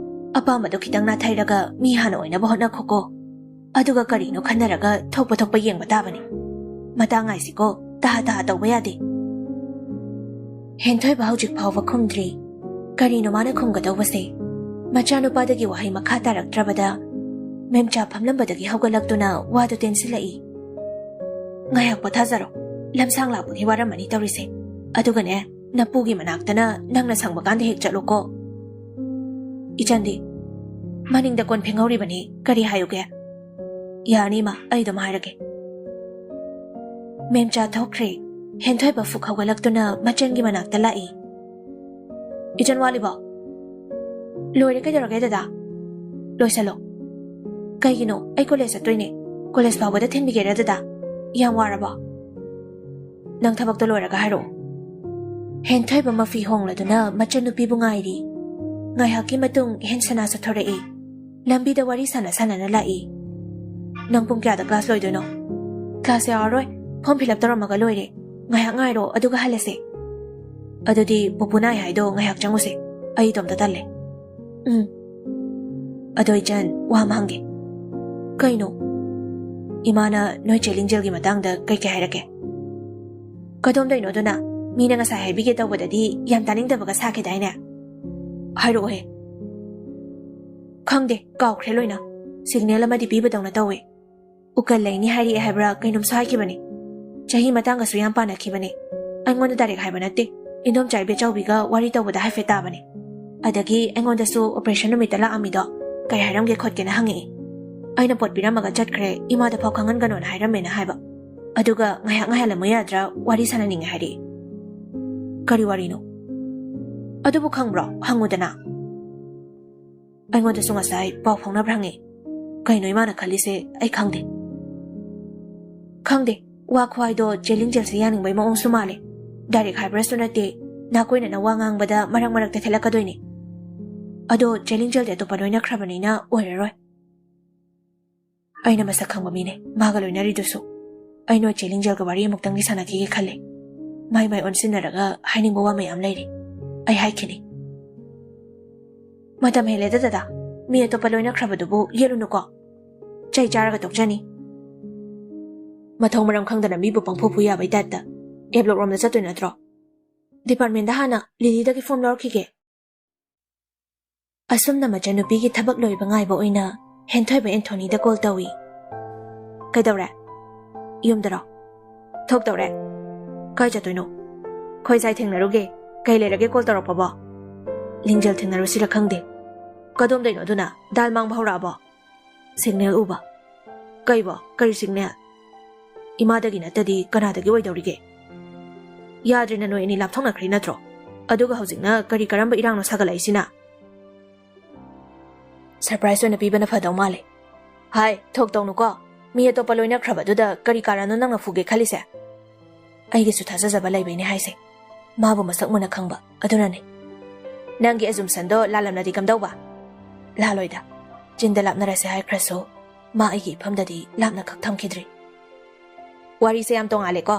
ꯑꯄꯥꯝꯕꯗꯣ ꯈꯤꯇꯪ ꯅꯥꯊꯩꯔꯒ ꯃꯤ ꯍꯥꯟꯅ ꯑꯣꯏꯅꯕ ꯍꯣꯠꯅꯈꯣꯀꯣ꯫ ꯑꯗꯨꯒ ꯀꯔꯤꯅꯣ ꯈꯟꯅꯔꯒ ꯊꯣꯛꯄ ꯊꯣꯛꯄ ꯌꯦꯡꯕ ꯇꯥꯕꯅꯤ꯫ ꯃꯇꯥꯡ ꯉꯥꯏꯁꯤꯀꯣ, ꯇꯍꯥ ꯇꯍꯥ ꯇꯧꯕ ꯌꯥꯗꯦ꯫" ꯍꯦꯟꯊꯣꯏꯕ ꯍꯧꯖꯤꯛ ꯐꯥꯎꯕ ꯈꯨꯝꯗ꯭ꯔꯤ꯫ ꯀꯔꯤꯅꯣ ꯃꯥꯅ ꯈꯨꯝꯒꯗꯧꯕꯁꯦ? ꯃꯆꯥꯅꯨꯄꯥꯗꯒꯤ ꯋꯥꯍꯩ ꯃꯈꯥ ꯇꯥꯔꯛꯇ꯭ꯔꯕꯗ, ꯃꯦꯝꯆꯥ ꯐꯝꯂꯝꯕꯗꯒꯤ ꯍꯧꯒꯠꯂꯛꯇꯨꯅ ꯋꯥꯗꯨ ꯇꯦꯟꯁꯤꯜꯂꯛꯏ꯫ "ꯉꯥꯏꯍꯥꯛ ꯄꯣꯊꯥꯖꯔꯣ꯫ ꯂꯝꯁꯥꯡ ꯂꯥꯛꯄꯒꯤ ꯋꯥꯔꯝꯃꯅꯤ ꯇꯧꯔꯤꯁꯦ꯫ ꯑꯗꯨꯒꯅꯦ, ꯅꯄꯨꯒꯤ ꯃꯅꯥꯛꯇꯅ ꯅꯪꯅ ꯁꯪꯕ ꯀꯥꯟꯗ ꯍꯦꯛ ꯆꯠꯂꯨꯀꯣ꯫" "ꯏꯆꯟꯗꯤ?" "ꯃꯅꯤꯡꯗ ꯀꯣꯟ ꯐꯦꯡꯍꯧꯔꯤꯕꯅꯤ꯫ ꯀꯔꯤ ꯍꯥꯏꯌꯨꯒꯦ?" "ꯌꯥꯔꯅꯤ ꯏꯃꯥ, ꯑꯩ ꯑꯗꯨꯝ ꯍꯥꯏꯔꯒꯦ꯫" ꯃꯦꯝꯆꯥ ꯊꯣꯛꯈ꯭ꯔꯦ꯫ ꯍꯦꯟꯊꯣꯏꯕ ꯐꯨꯛ ꯍꯧꯒꯠꯂꯛꯇꯨꯅ ꯃꯆꯟꯒꯤ ꯃꯅꯥꯛꯇ ꯂꯥꯛꯏ꯫ "ꯏꯆꯟ ꯋꯥꯠꯂꯤꯕꯣ?" "ꯂꯣꯏꯔꯦ, ꯀꯩꯗꯧꯔꯒꯦ ꯗꯗꯥ?" "ꯂꯣꯏꯁꯜꯂꯣ꯫" "ꯀꯩꯒꯤꯅꯣ? ꯑꯩ ꯀꯣꯂꯦꯖ ꯆꯠꯇꯣꯏꯅꯦ꯫ ꯀꯣꯂꯦꯖ ꯐꯥꯎꯕꯗ ꯊꯤꯟꯕꯤꯒꯦꯔꯥ ꯗꯗꯥ? ꯌꯥꯝ ꯋꯥꯔꯕꯣ?" "ꯅꯪ ꯊꯕꯛꯇꯣ ꯂꯣꯏꯔꯒ ꯍꯥꯏꯔꯛꯑꯣ꯫" ꯍꯦꯟꯊꯣꯏꯕ ꯃꯐꯤ ꯍꯣꯡꯂꯗꯨꯅ ꯃꯆꯟꯅꯨꯄꯤꯕꯨ ꯉꯥꯏꯔꯤ꯫ ꯉꯥꯏꯍꯥꯛꯀꯤ ꯃꯇꯨꯡ ꯍꯦꯟꯁꯅꯥ ꯆꯠꯊꯣꯔꯛꯏ꯫ ꯂꯝꯕꯤꯗ ꯋꯥꯔꯤ ꯁꯥꯟꯅ ꯁꯥꯟꯅꯅ ꯂꯥꯛꯏ꯫ "ꯅꯪ ꯄꯨꯡ ꯀꯌꯥꯗ ꯀ꯭ꯂꯥꯁ ꯂꯣꯏꯗꯣꯏꯅꯣ?" "ꯀ꯭ꯂꯥꯁ ꯌꯥꯎꯔꯔꯣꯏ꯫ ꯐꯣꯔꯝ ꯐꯤꯜ ꯑꯞ ꯇꯧꯔꯝꯃꯒ ꯂꯣꯏꯔꯦ꯫ ꯉꯥꯏꯍꯥꯛ ꯉꯥꯏꯔꯣ, ꯑꯗꯨꯒ ꯍꯜꯂꯁꯦ꯫" "ꯑꯗꯨꯗꯤ ꯄꯨꯄꯨ ꯅꯥꯏ ꯍꯥꯏꯗꯣ ꯉꯥꯏꯍꯥꯛ ꯆꯪꯉꯨꯁꯦ꯫ ꯑꯩ ꯏꯇꯣꯝꯇ ꯇꯜꯂꯦ꯫" "ꯎꯝ꯫" "ꯑꯗꯣ ꯏꯆꯟ, ꯋꯥ ꯑꯃ ꯍꯪꯒꯦ꯫" "ꯀꯩꯅꯣ?" "ꯏꯃꯥꯅ ꯅꯣꯏ ꯆꯦ ꯂꯤꯡꯖꯦꯜꯒꯤ ꯃꯇꯥꯡꯗ ꯀꯩ ꯀꯩ ꯍꯥꯏꯔꯛꯀꯦ?" "ꯀꯗꯣꯝꯗꯩꯅꯣ ꯑꯗꯨꯅ? ꯃꯤꯅ ꯉꯁꯥꯏ ꯍꯥꯏꯕꯤꯒꯦ ꯇꯧꯕꯗꯗꯤ ꯌꯥꯝ ꯇꯥꯅꯤꯡꯗꯕꯒ ꯁꯥꯈꯤꯗꯥꯏꯅꯦ?" "ꯍꯥꯏꯔꯛꯑꯣꯍꯦ꯫" "ꯈꯪꯗꯦ, ꯀꯥꯎꯈ꯭ꯔꯦ ꯂꯣꯏꯅ꯫ ꯁꯤꯒꯅꯦꯜ ꯑꯃꯗꯤ ꯄꯤꯕꯗꯧꯅ ꯇꯧꯋꯦ꯫" ꯎꯀꯜ ꯂꯩꯅꯤ ꯍꯥꯏꯔꯛꯑꯦ ꯍꯥꯏꯕ꯭ꯔꯥ ꯀꯩꯅꯣꯝꯁꯨ ꯍꯥꯏꯈꯤꯕꯅꯦ꯫ ꯆꯍꯤ ꯃꯇꯥꯡꯒꯁꯨ ꯌꯥꯝ ꯄꯥꯟꯅꯈꯤꯕꯅꯦ꯫ ꯑꯩꯉꯣꯟꯗ ꯗꯥꯏꯔꯦꯛ ꯍꯥꯏꯕ ꯅꯠꯇꯦ, ꯏꯟꯗꯣꯝꯆꯥ ꯏꯕꯦꯆꯧꯕꯤꯒ ꯋꯥꯔꯤ ꯇꯧꯕꯗ ꯍꯥꯏꯐꯦꯠ ꯇꯥꯕꯅꯦ꯫ ꯑꯗꯒꯤ ꯑꯩꯉꯣꯟꯗꯁꯨ ꯑꯣꯄꯔꯦꯁꯟ ꯅꯨꯃꯤꯠꯇ ꯂꯥꯛꯑꯝꯃꯤꯗꯣ ꯀꯩ ꯍꯥꯏꯔꯝꯒꯦ ꯈꯣꯠꯀꯦꯅ ꯍꯪꯉꯛꯏ꯫ ꯑꯩꯅ ꯄꯣꯠ ꯄꯤꯔꯝꯃꯒ ꯆꯠꯈ꯭ꯔꯦ, ꯏꯃꯥꯗ ꯐꯥꯎ ꯈꯪꯍꯟꯒꯅꯣꯅ ꯍꯥꯏꯔꯝꯃꯦꯅ ꯍꯥꯏꯕ꯫ ꯑꯗꯨꯒ ꯉꯥꯏꯍꯥꯛ ꯉꯥꯏꯍꯜꯂꯝꯃꯨ ꯌꯥꯗ꯭ꯔꯥ, ꯋꯥꯔꯤ ꯁꯥꯟꯅꯅꯤꯡꯉꯦ ꯍꯥꯏꯔꯛꯏ꯫ ꯀꯔꯤ ꯋꯥꯔꯤꯅꯣ? ꯑꯗꯨꯕꯨ ꯈꯪꯕ꯭ꯔꯣ? ꯍꯪꯉꯨꯗꯅ꯫ ꯑꯩꯉꯣꯟꯗꯁꯨ ꯉꯁꯥꯏ ꯄꯥꯎ ꯐꯥꯎꯅꯕ꯭ꯔꯥ ꯍꯪꯉꯤ꯫ ꯀꯩꯅꯣ ꯏꯃꯥꯅ ꯈꯜꯂꯤꯁꯦ ꯑꯩ ꯈꯪꯗꯦ꯫ ꯈꯪꯗꯦ, ꯋꯥ ꯈꯨꯍꯥꯏꯗꯣ ꯆꯦ ꯂꯤꯡꯖꯦꯜꯁꯦ ꯌꯥꯅꯤꯡꯕꯩ ꯃꯑꯣꯡꯁꯨ ꯃꯥꯜꯂꯦ꯫ ꯗꯥꯏꯔꯦꯛ ꯍꯥꯏꯕ꯭ꯔꯁꯨ ꯅꯠꯇꯦ, ꯅꯥꯀꯣꯏꯅꯅ ꯋꯥ ꯉꯥꯡꯕꯗ ꯃꯔꯛ ꯃꯔꯛꯇ ꯊꯦꯠꯂꯛꯀꯗꯣꯏꯅꯦ꯫ ꯑꯗꯣ ꯆꯦ ꯂꯤꯡꯖꯦꯜꯗꯤ ꯑꯇꯣꯞꯄ ꯂꯣꯏꯅꯈ꯭ꯔꯕꯅꯤꯅ ꯑꯣꯏꯔꯔꯣꯏ꯫ ꯑꯩꯅ ꯃꯁꯛ ꯈꯪꯕ ꯃꯤꯅꯦ ꯃꯥꯒ ꯂꯣꯏꯅꯔꯤꯗꯨꯁꯨ꯫ ꯑꯩ ꯅꯣꯏ ꯆꯦ ꯂꯤꯡꯖꯦꯜꯒ ꯋꯥꯔꯤ ꯑꯃꯨꯛꯇꯪꯗꯤ ꯁꯥꯟꯅꯈꯤꯒꯦ ꯈꯜꯂꯦ꯫ ꯃꯥꯏ ꯃꯥꯏ ꯑꯣꯟꯁꯤꯟꯅꯔꯒ ꯍꯥꯏꯅꯤꯡꯕ ꯋꯥ ꯃꯌꯥꯝ ꯂꯩꯔꯤ꯫ ꯑꯩ ꯍꯥꯏꯈꯤꯅꯤ꯫ ꯃꯇꯝ ꯍꯦꯜꯂꯦꯗ ꯗꯗꯥ, ꯃꯤ ꯑꯇꯣꯞꯄ ꯂꯣꯏꯅꯈ꯭ꯔꯕꯗꯨꯕꯨ ꯌꯦꯠꯂꯨꯅꯨꯀꯣ꯫ ꯆꯩ ꯆꯥꯔꯒ ꯇꯣꯛꯆꯅꯤ꯫ ꯃꯊꯧ ꯃꯔꯝ ꯈꯪꯗꯅ ꯃꯤꯕꯨ ꯄꯪꯐꯨ ꯐꯨ ꯌꯥꯕꯩ ꯇꯥꯏꯞꯇ꯫ ꯑꯦ ꯕ꯭ꯂꯣꯛ ꯔꯣꯝꯗ ꯆꯠꯇꯣꯏ ꯅꯠꯇ꯭ꯔꯣ? ꯗꯤꯄꯥꯔꯠꯃꯦꯟꯗ ꯍꯥꯟꯅ ꯂꯤꯂꯤꯗꯒꯤ ꯐꯣꯝ ꯂꯧꯔꯛꯈꯤꯒꯦ꯫ ꯑꯁꯨꯝꯅ ꯃꯆꯟꯅꯨꯄꯤꯒꯤ ꯊꯕꯛ ꯂꯣꯏꯕ ꯉꯥꯏꯕ ꯑꯣꯏꯅ ꯍꯦꯟꯊꯣꯏꯕ ꯑꯦꯟꯊꯣꯅꯤꯗ ꯀꯣꯜ ꯇꯧꯏ꯫ ꯀꯩꯗꯧꯔꯦ? ꯌꯨꯝꯗꯔꯣ? ꯊꯣꯛꯇꯧꯔꯦ? ꯀꯥꯏ ꯆꯠꯇꯣꯏꯅꯣ? ꯈꯣꯏꯖꯥꯏ ꯊꯦꯡꯅꯔꯨꯒꯦ꯫ ꯀꯩ ꯂꯩꯔꯒꯦ ꯀꯣꯜ ꯇꯧꯔꯛꯄꯕꯣ? ꯂꯤꯡꯖꯦꯜ ꯊꯦꯡꯅꯔꯨꯁꯤꯔ ꯈꯪꯗꯦ꯫ ꯀꯗꯣꯝꯗꯩꯅꯣ ꯑꯗꯨꯅ? ꯗꯥꯜ ꯃꯥꯡꯕ ꯍꯧꯔꯛꯑꯕꯣ? ꯁꯤꯒꯅꯦꯜ ꯎꯕ꯫ ꯀꯩꯕꯣ? ꯀꯔꯤ ꯁꯤꯒꯅꯦꯜ? ꯏꯃꯥꯗꯒꯤ ꯅꯠꯇꯗꯤ ꯀꯅꯥꯗꯒꯤ ꯑꯣꯏꯗꯧꯔꯤꯒꯦ? ꯌꯥꯗ꯭ꯔꯦꯅ ꯅꯣꯏ ꯑꯅꯤ ꯂꯥꯞꯊꯣꯛꯅꯈ꯭ꯔꯦ ꯅꯠꯇ꯭ꯔꯣ? ꯑꯗꯨꯒ ꯍꯧꯖꯤꯛꯅ ꯀꯔꯤ ꯀꯔꯝꯕ ꯏꯔꯥꯡꯅꯣ ꯁꯥꯒꯠꯂꯛꯏꯁꯤꯅ? ꯁꯔꯄ꯭ꯔꯥꯏꯖ ꯑꯣꯏꯅ ꯄꯤꯕꯅ ꯐꯗꯧ ꯃꯥꯜꯂꯦ꯫ ꯍꯥꯏ, ꯊꯣꯛ ꯇꯧꯅꯨꯀꯣ꯫ ꯃꯤ ꯑꯇꯣꯞꯄ ꯂꯣꯏꯅꯈ꯭ꯔꯕꯗꯨꯗ ꯀꯔꯤ ꯀꯥꯔꯟꯅꯣ ꯅꯪꯅ ꯐꯨꯒꯦ ꯈꯜꯂꯤꯁꯦ? ꯑꯩꯒꯤꯁꯨ ꯊꯥꯖꯖꯕ ꯂꯩꯕꯩꯅꯦ ꯍꯥꯏꯁꯦ꯫ ꯃꯥꯕꯨ ꯃꯁꯛ ꯃꯨꯟꯅ ꯈꯪꯕ ꯑꯗꯨꯅꯅꯦ꯫ ꯅꯪꯒꯤ ꯑꯦꯖꯨꯝꯁꯟꯗꯣ ꯂꯥꯜꯂꯝꯂꯗꯤ ꯀꯝꯗꯧꯕ? ꯂꯥꯜꯂꯣꯏꯗ꯫ ꯆꯤꯟꯗ ꯂꯥꯞꯅꯔꯁꯦ ꯍꯥꯏꯈ꯭ꯔꯁꯨ ꯃꯥ ꯑꯩꯒꯤ ꯏꯐꯝꯗꯗꯤ ꯂꯥꯞꯅ ꯈꯛ ꯊꯝꯈꯤꯗ꯭ꯔꯤ꯫ ꯋꯥꯔꯤꯁꯦ ꯌꯥꯝ ꯇꯣꯡꯉꯥꯜꯂꯦꯀꯣ꯫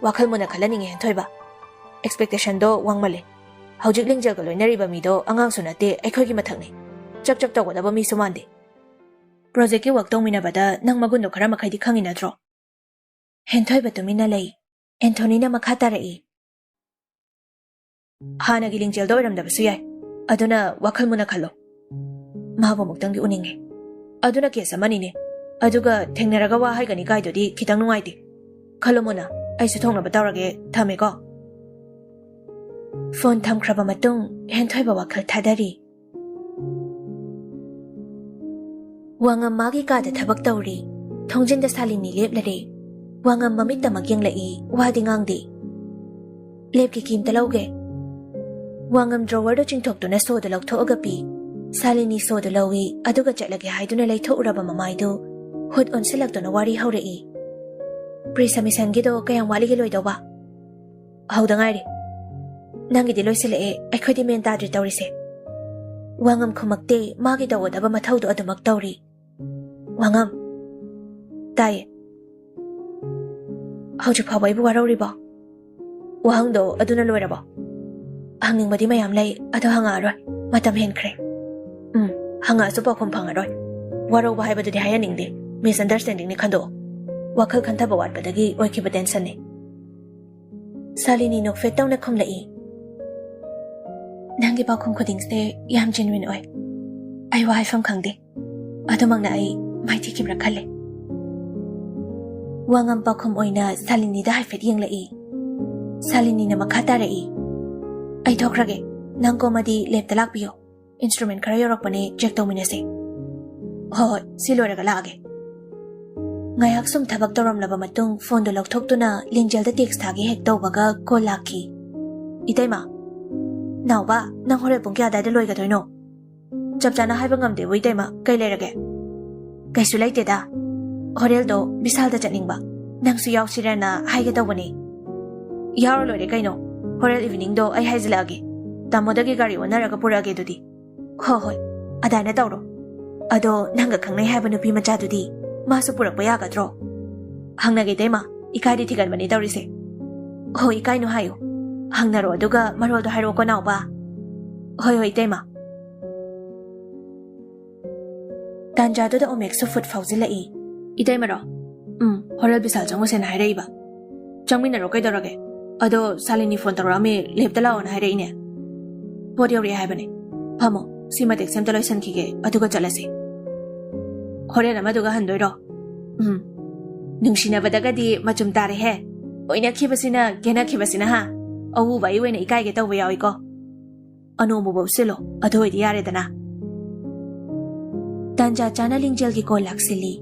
ꯋꯥꯈꯜ ꯃꯨꯟꯅ ꯈꯜꯍꯟꯅꯤꯡꯉꯦ ꯍꯦꯟꯊꯣꯏꯕ꯫ ꯑꯦꯛꯁꯄꯦꯛꯇꯦꯁꯟꯗꯣ ꯋꯥꯡꯃꯜꯂꯦ꯫ ꯍꯧꯖꯤꯛ ꯂꯤꯡꯖꯦꯜꯒ ꯂꯣꯏꯅꯔꯤꯕ ꯃꯤꯗꯣ ꯑꯉꯥꯡꯁꯨ ꯅꯠꯇꯦ, ꯑꯩꯈꯣꯏꯒꯤ ꯃꯊꯛꯅꯦ꯫ ꯆꯞ ꯆꯞ ꯇꯧꯒꯗꯕ ꯃꯤꯁꯨ ꯃꯥꯟꯗꯦ꯫ ꯄ꯭ꯔꯣꯖꯦꯛꯀꯤ ꯋꯥꯛ ꯇꯧꯃꯤꯟꯅꯕꯗ ꯅꯪ ꯃꯒꯨꯟꯗꯣ ꯈꯔ ꯃꯈꯩꯗꯤ ꯈꯪꯉꯤ ꯅꯠꯇ꯭ꯔꯣ? ꯍꯦꯟꯊꯣꯏꯕ ꯇꯨꯃꯤꯟꯅ ꯂꯩ꯫ ꯑꯦꯟꯊꯣꯅꯤꯅ ꯃꯈꯥ ꯇꯥꯔꯛꯏ꯫ ꯍꯥꯟꯅꯒꯤ ꯂꯤꯡꯖꯦꯜꯗꯣ ꯑꯣꯏꯔꯝꯗꯕꯁꯨ ꯌꯥꯏ꯫ ꯑꯗꯨꯅ ꯋꯥꯈꯜ ꯃꯨꯟꯅ ꯈꯜꯂꯣ꯫ ꯃꯥꯕꯨ ꯑꯃꯨꯛꯇꯪꯗꯤ ꯎꯅꯤꯡꯉꯦ꯫ ꯑꯗꯨꯅ ꯀꯦꯁ ꯑꯃꯅꯤꯅꯦ꯫ ꯑꯗꯨꯒ ꯊꯦꯡꯅꯔꯒ ꯋꯥ ꯍꯥꯏꯒꯅꯤ ꯀꯥꯏꯗꯨꯗꯤ ꯈꯤꯇꯪ ꯅꯨꯡꯉꯥꯏꯇꯦ꯫ ꯈꯜꯂꯣ ꯃꯣꯅꯥ, ꯑꯩꯁꯨ ꯊꯣꯡꯅꯕ ꯇꯧꯔꯒꯦ, ꯊꯝꯃꯦꯀꯣ꯫ ꯐꯣꯟ ꯊꯝꯈ꯭ꯔꯕ ꯃꯇꯨꯡ ꯍꯦꯟꯊꯣꯏꯕ ꯋꯥꯈꯜ ꯊꯥꯗꯔꯤ꯫ ꯋꯥꯉꯝ ꯃꯥꯒꯤ ꯀꯥꯗ ꯊꯕꯛ ꯇꯧꯔꯤ꯫ ꯊꯣꯡꯖꯤꯟꯗ ꯁꯥꯂꯤꯅꯤ ꯂꯦꯞꯂꯔꯦ꯫ ꯋꯥꯉꯝ ꯃꯃꯤꯠꯇꯃꯛ ꯌꯦꯡꯂꯛꯏ, ꯋꯥꯗꯤ ꯉꯥꯡꯗꯦ꯫ "ꯂꯦꯞꯀꯤ ꯀꯤ ꯑꯝꯇ ꯂꯧꯒꯦ꯫" ꯋꯥꯉꯝ ꯗ꯭ꯔꯣꯋꯔꯗꯨ ꯆꯤꯡꯊꯣꯛꯇꯨꯅ ꯁꯣꯗꯨ ꯂꯧꯊꯣꯛꯑꯒ ꯄꯤ꯫ ꯁꯥꯂꯤꯅꯤ ꯁꯣꯗꯨ ꯂꯧꯏ, ꯑꯗꯨꯒ ꯆꯠꯂꯒꯦ ꯍꯥꯏꯗꯨꯅ ꯂꯩꯊꯣꯛꯎꯔꯕ ꯃꯃꯥꯏꯗꯨ ꯍꯨꯠ ꯑꯣꯟꯁꯤꯜꯂꯛꯇꯨꯅ ꯋꯥꯔꯤ ꯍꯧꯔꯛꯏ꯫ "ꯄ꯭ꯔꯤ ꯁꯕꯃꯤꯁꯟꯒꯤꯗꯣ ꯀꯌꯥꯝ ꯋꯥꯠꯂꯤꯒꯦ ꯂꯣꯏꯗꯧꯕ?" "ꯍꯧꯗ ꯉꯥꯏꯔꯤ꯫" "ꯅꯪꯒꯤꯗꯤ ꯂꯣꯏꯁꯤꯜꯂꯛꯑꯦ, ꯑꯩꯈꯣꯏꯗꯤ ꯃꯦꯟ ꯇꯥꯗ꯭ꯔꯤ ꯇꯧꯔꯤꯁꯦ꯫" ꯋꯥꯉꯝ ꯈꯨꯝꯃꯛꯇꯦ, ꯃꯥꯒꯤ ꯇꯧꯒꯗꯕ ꯃꯊꯧꯗꯣ ꯑꯗꯨꯃꯛ ꯇꯧꯔꯤ꯫ "ꯋꯥꯉꯝ꯫" "ꯇꯥꯏꯌꯦ꯫" "ꯍꯧꯖꯤꯛ ꯐꯥꯎꯕ ꯑꯩꯕꯨ ꯋꯥꯔꯧꯔꯤꯕꯣ?" "ꯋꯥꯍꯪꯗꯣ ꯑꯗꯨꯅ ꯂꯣꯏꯔꯕꯣ?" "ꯍꯪꯅꯤꯡꯕꯗꯤ ꯃꯌꯥꯝ ꯂꯩ, ꯑꯗꯣ ꯍꯪꯉꯛꯑꯔꯣꯏ꯫ ꯃꯇꯝ ꯍꯦꯟꯈ꯭ꯔꯦ꯫" "ꯎꯝ, ꯍꯪꯉꯛꯑꯁꯨ ꯄꯥꯎꯈꯨꯝ ꯐꯪꯉꯔꯣꯏ꯫ ꯋꯥꯔꯧꯕ ꯍꯥꯏꯕꯗꯨꯗꯤ ꯍꯥꯏꯍꯟꯅꯤꯡꯗꯦ꯫ ꯃꯤꯁꯑꯟꯗꯔꯁꯇꯦꯟꯗꯤꯡꯅꯤ ꯈꯟꯗꯣꯛꯑꯣ꯫ ꯋꯥꯈꯜ ꯈꯟꯊꯕ ꯋꯥꯠꯄꯗꯒꯤ ꯑꯣꯏꯈꯤꯕ ꯇꯦꯟꯁꯟꯅꯤ꯫" ꯁꯥꯂꯤꯅꯤ ꯅꯣꯛꯐꯦꯠ ꯇꯧꯅ ꯈꯨꯝꯂꯛꯏ꯫ "ꯅꯪꯒꯤ ꯄꯥꯎꯈꯨꯝ ꯈꯨꯗꯤꯡꯁꯦ ꯌꯥꯝ ꯖꯦꯅꯨꯏꯟ ꯑꯣꯏ꯫ ꯑꯩ ꯋꯥ ꯍꯥꯏꯐꯝ ꯈꯪꯗꯦ꯫ ꯑꯗꯨꯃꯛꯅ ꯑꯩ ꯃꯥꯏꯊꯤꯈꯤꯕ꯭ꯔꯥ ꯈꯜꯂꯦ꯫" ꯋꯥꯉꯝ ꯄꯥꯎꯈꯨꯝ ꯑꯣꯏꯅ ꯁꯥꯂꯤꯅꯤꯗ ꯍꯥꯏꯐꯦꯠ ꯌꯦꯡꯂꯛꯏ꯫ ꯁꯥꯂꯤꯅꯤꯅ ꯃꯈꯥ ꯇꯥꯔꯛꯏ꯫ "ꯑꯩ ꯊꯣꯛꯈ꯭ꯔꯒꯦ꯫ ꯅꯪ ꯀꯣꯝꯃꯗꯤ ꯂꯦꯞꯇ ꯂꯥꯛꯄꯤꯌꯣ꯫ ꯏꯟꯁꯇ꯭ꯔꯨꯃꯦꯟ ꯈꯔ ꯌꯧꯔꯛꯄꯅꯦ, ꯆꯦꯛ ꯇꯧꯃꯤꯟꯅꯁꯦ꯫" "ꯍꯣꯏ ꯍꯣꯏ, ꯁꯤ ꯂꯣꯏꯔꯒ ꯂꯥꯛꯑꯒꯦ꯫" ꯉꯥꯏꯍꯥꯛ ꯁꯨꯝ ꯊꯕꯛ ꯇꯧꯔꯝꯂꯕ ꯃꯇꯨꯡ ꯐꯣꯟꯗꯨ ꯂꯧꯊꯣꯛꯇꯨꯅ ꯂꯤꯟꯖꯦꯜꯗ ꯇꯦꯛꯁ ꯊꯥꯒꯦ ꯍꯦꯛ ꯇꯧꯕꯒ ꯀꯣꯜ ꯂꯥꯛꯈꯤ꯫ "ꯏꯇꯩꯃ꯫" "ꯅꯥꯎꯕ, ꯅꯪ ꯍꯣꯔꯦꯟ ꯄꯨꯡ ꯀꯌꯥ ꯑꯗꯥꯏꯗ ꯂꯣꯏꯒꯗꯣꯏꯅꯣ?" "ꯆꯞ ꯆꯥꯅ ꯍꯥꯏꯕ ꯉꯝꯗꯦꯕꯨ ꯏꯇꯩꯃ, ꯀꯩ ꯂꯩꯔꯒꯦ?" "ꯀꯩꯁꯨ ꯂꯩꯇꯦꯗ꯫ ꯍꯣꯔꯦꯜꯗꯣ ꯕꯤꯁꯥꯜꯗ ꯆꯠꯅꯤꯡꯕ, ꯅꯪꯁꯨ ꯌꯥꯎꯁꯤꯔꯅ ꯍꯥꯏꯒꯦ ꯇꯧꯕꯅꯤ꯫" "ꯌꯥꯎꯔ ꯂꯣꯏꯔꯦ ꯀꯩꯅꯣ꯫ ꯍꯣꯔꯦꯜ ꯏꯚꯤꯅꯤꯡꯗꯣ ꯑꯩ ꯍꯥꯏꯖꯤꯜꯂꯛꯑꯒꯦ꯫ ꯇꯥꯃꯣꯗꯒꯤ ꯒꯥꯔꯤ ꯑꯣꯟꯅꯔꯒ ꯄꯨꯔꯛꯑꯒꯦ ꯑꯗꯨꯗꯤ꯫" "ꯍꯣ ꯍꯣꯏ, ꯑꯗꯥꯏꯅ ꯇꯧꯔꯣ꯫ ꯑꯗꯣ ꯅꯪꯒ ꯈꯪꯅꯩ ꯍꯥꯏꯕ ꯅꯨꯄꯤ ꯃꯆꯥꯗꯨꯗꯤ ꯃꯥꯁꯨ ꯄꯨꯔꯛꯄ ꯌꯥꯒꯗ꯭ꯔꯣ?" "ꯍꯪꯅꯒꯦ ꯏꯇꯩꯃ, ꯏꯀꯥꯏꯗꯤ ꯊꯤꯒꯟꯕꯅꯤ ꯇꯧꯔꯤꯁꯦ꯫" "ꯍꯣꯏ, ꯏꯀꯥꯏꯅꯨ ꯍꯥꯏꯌꯨ꯫ ꯍꯪꯅꯔꯣ, ꯑꯗꯨꯒ ꯃꯔꯣꯜꯗꯣ ꯍꯥꯏꯔꯛꯑꯣꯀꯣ ꯅꯥꯎꯕ꯫" "ꯍꯣꯏ ꯍꯣꯏ ꯏꯇꯩꯃ꯫" ꯇꯥꯟꯖꯥꯗꯨꯗ ꯑꯣꯃꯦꯛꯁꯨ ꯐꯨꯠ ꯐꯥꯎꯖꯤꯜꯂꯛꯏ꯫ "ꯏꯇꯩꯃꯔꯣ?" "ꯎꯝ, ꯍꯣꯔꯦꯜ ꯕꯤꯁꯥꯜ ꯆꯪꯉꯨꯁꯦꯅ ꯍꯥꯏꯔꯛꯏꯕ꯫" "ꯆꯪꯃꯤꯟꯅꯔꯣ ꯀꯩꯗꯧꯔꯒꯦ? ꯑꯗꯣ ꯁꯥꯂꯤꯅꯤ ꯐꯣꯟ ꯇꯧꯔꯛꯑꯝꯃꯦ, ꯂꯦꯞꯇ ꯂꯥꯛꯑꯣꯅ ꯍꯥꯏꯔꯛꯏꯅꯦ꯫" "ꯄꯣꯠ ꯌꯧꯔꯛꯑꯦ ꯍꯥꯏꯕꯅꯦ꯫ ꯐꯝꯃꯣ, ꯁꯤ ꯃꯇꯦꯛꯁꯦ ꯑꯝꯇ ꯂꯣꯏꯁꯤꯟꯈꯤꯒꯦ, ꯑꯗꯨꯒ ꯆꯠꯂꯁꯤ꯫" ꯍꯣꯔꯦꯟ ꯑꯃꯗꯨꯒ ꯍꯟꯗꯣꯏꯔꯣ? ꯎꯝ, ꯅꯨꯡꯁꯤꯅꯕꯗꯒꯗꯤ ꯃꯆꯨꯝ ꯇꯥꯔꯦꯍꯦ꯫ ꯑꯣꯏꯅꯈꯤꯕꯁꯤꯅ ꯀꯦꯅꯈꯤꯕꯁꯤꯅ ꯍꯥ꯫ ꯑꯎꯕ ꯑꯩ ꯑꯣꯏꯅ ꯏꯀꯥꯏꯒꯦ ꯇꯧꯕ ꯌꯥꯎꯏꯀꯣ꯫ ꯑꯅꯣꯝꯕꯕꯨ ꯎꯠꯁꯤꯜꯂꯣ, ꯑꯗꯨ ꯑꯣꯏꯗꯤ ꯌꯥꯔꯦꯗꯅ꯫ ꯇꯥꯟꯖꯥ ꯆꯥꯅ ꯂꯤꯡꯖꯦꯜꯒꯤ ꯀꯣꯜ ꯂꯥꯛꯁꯤꯜꯂꯤ꯫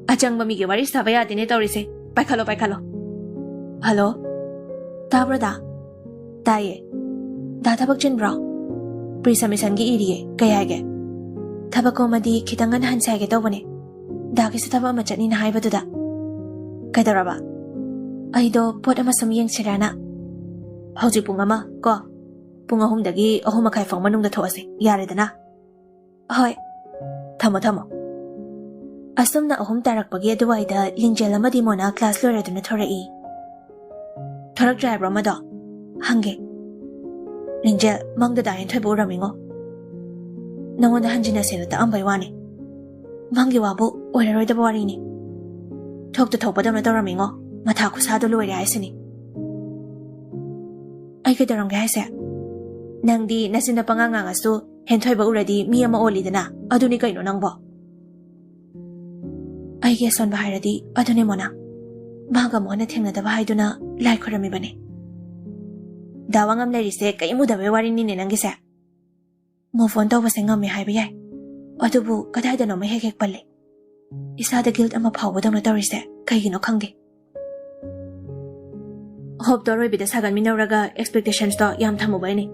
ꯑꯆꯪꯕ ꯃꯤꯒꯤ ꯋꯥꯔꯤ ꯁꯥꯕ ꯌꯥꯗꯦꯅꯦ ꯇꯧꯔꯤꯁꯦ꯫ ꯄꯥꯏꯈꯠꯂꯣ, ꯄꯥꯏꯈꯠꯂꯣ꯫ ꯍꯜꯂꯣ, ꯇꯥꯕ꯭ꯔꯣ ꯗꯥ? ꯇꯥꯏꯌꯦ꯫ ꯗꯥ ꯊꯕꯛ ꯆꯤꯟꯕ꯭ꯔꯣ? ꯄ꯭ꯔꯤ ꯁꯕꯃꯤꯁꯟꯒꯤ ꯏꯔꯤꯌꯦ, ꯀꯩ ꯍꯥꯏꯒꯦ? ꯊꯕꯛ ꯀꯣꯝꯃꯗꯤ ꯈꯤꯇꯪ ꯉꯟꯅ ꯍꯟꯁꯦ ꯍꯥꯏꯒꯦ ꯇꯧꯕꯅꯦ꯫ ꯗꯥꯒꯤꯁꯨ ꯊꯕꯛ ꯑꯃ ꯆꯠꯅꯤꯅ ꯍꯥꯏꯕꯗꯨꯗ꯫ ꯀꯩꯗꯧꯔꯕ? ꯑꯩꯗꯣ ꯄꯣꯠ ꯑꯃ ꯁꯨꯝ ꯌꯦꯡꯁꯤꯔꯥꯅ꯫ ꯍꯧꯖꯤꯛ ꯄꯨꯡ ꯑꯃ ꯀꯣ? ꯄꯨꯡ ꯑꯍꯨꯝꯗꯒꯤ ꯑꯍꯨꯝ ꯃꯈꯥꯏ ꯐꯥꯎ ꯃꯅꯨꯡꯗ ꯊꯣꯛꯑꯁꯦ, ꯌꯥꯔꯦꯗꯅ? ꯍꯣꯏ꯫ ꯊꯝꯃꯣ, ꯊꯝꯃꯣ꯫ ꯑꯁꯨꯝꯅ ꯑꯍꯨꯝ ꯇꯥꯔꯛꯄꯒꯤ ꯑꯗꯨꯋꯥꯏꯗ ꯂꯤꯡꯖꯦꯜ ꯑꯃꯗꯤ ꯃꯣꯅꯥ ꯀ꯭ꯂꯥꯁ ꯂꯣꯏꯔꯗꯨꯅ ꯊꯣꯔꯛꯏ꯫ ꯊꯣꯔꯛꯇ꯭ꯔꯦ ꯍꯥꯏꯕ꯭ꯔꯣ ꯑꯃꯗꯣ? ꯍꯪꯒꯦ꯫ ꯂꯤꯡꯖꯦꯜ, ꯃꯪꯗ ꯗꯥ ꯍꯦꯟꯊꯣꯏꯕ ꯎꯔꯝꯃꯤꯉꯣ꯫ ꯅꯉꯣꯟꯗ ꯍꯟꯖꯤꯟꯅꯁꯦꯅ ꯇꯛꯑꯝꯕꯩ ꯋꯥꯅꯤ꯫ ꯃꯪꯒꯤ ꯋꯥꯕꯨ ꯑꯣꯏꯔꯔꯣꯏꯗꯕ ꯋꯥꯔꯤꯅꯤ꯫ ꯊꯣꯛꯇ ꯊꯣꯛꯄꯗꯧꯅ ꯇꯧꯔꯝꯃꯤꯉꯣ꯫ ꯃꯊꯥ ꯈꯨꯁꯥꯗꯣ ꯂꯣꯏꯔꯦ ꯍꯥꯏꯁꯤꯅꯤ꯫ ꯑꯩ ꯀꯩꯗꯧꯔꯝꯒꯦ ꯍꯥꯏꯁꯦ? ꯅꯪꯗꯤ ꯅꯆꯤꯟꯗ ꯄꯉꯥꯡ ꯉꯥꯡꯉꯁꯨ ꯍꯦꯟꯊꯣꯏꯕ ꯎꯔꯗꯤ ꯃꯤ ꯑꯃ ꯑꯣꯜꯂꯤꯗꯅ, ꯑꯗꯨꯅꯤ ꯀꯩꯅꯣ ꯅꯪꯕꯣ? ꯑꯩꯒꯤ ꯑꯁꯣꯟꯕ ꯍꯥꯏꯔꯗꯤ ꯑꯗꯨꯅꯦ ꯃꯣꯅꯥ꯫ ꯃꯥꯒ ꯑꯃꯨꯛ ꯍꯟꯅ ꯊꯦꯡꯅꯗꯕ ꯍꯥꯏꯗꯨꯅ ꯂꯥꯏ ꯈꯣꯏꯔꯝꯃꯤꯕꯅꯦ꯫ ꯗꯥ ꯋꯥꯉꯝ ꯂꯩꯔꯤꯁꯦ ꯀꯩꯝ ꯎꯗꯕꯩ ꯋꯥꯔꯤꯅꯤꯅꯦ ꯅꯪꯒꯤꯁꯦ꯫ Move on ꯇꯧꯕꯁꯦ ꯉꯝꯃꯦ ꯍꯥꯏꯕ ꯌꯥꯏ, ꯑꯗꯨꯕꯨ ꯀꯗꯥꯏꯗꯅꯣꯃ ꯍꯦꯛ ꯍꯦꯛ ꯄꯜꯂꯦ꯫ ꯏꯁꯥꯗ guilt ꯑꯃ ꯐꯥꯎꯕꯗꯧꯅ ꯇꯧꯔꯤꯁꯦ ꯀꯩꯒꯤꯅꯣ ꯈꯪꯗꯦ꯫ Hopeꯇꯣ ꯑꯔꯣꯏꯕꯤꯗ ꯁꯥꯒꯟꯃꯤꯟꯅꯧꯔꯒ expectationsꯇꯣ ꯌꯥꯝ ꯊꯝꯃꯨꯕꯩꯅꯦ꯫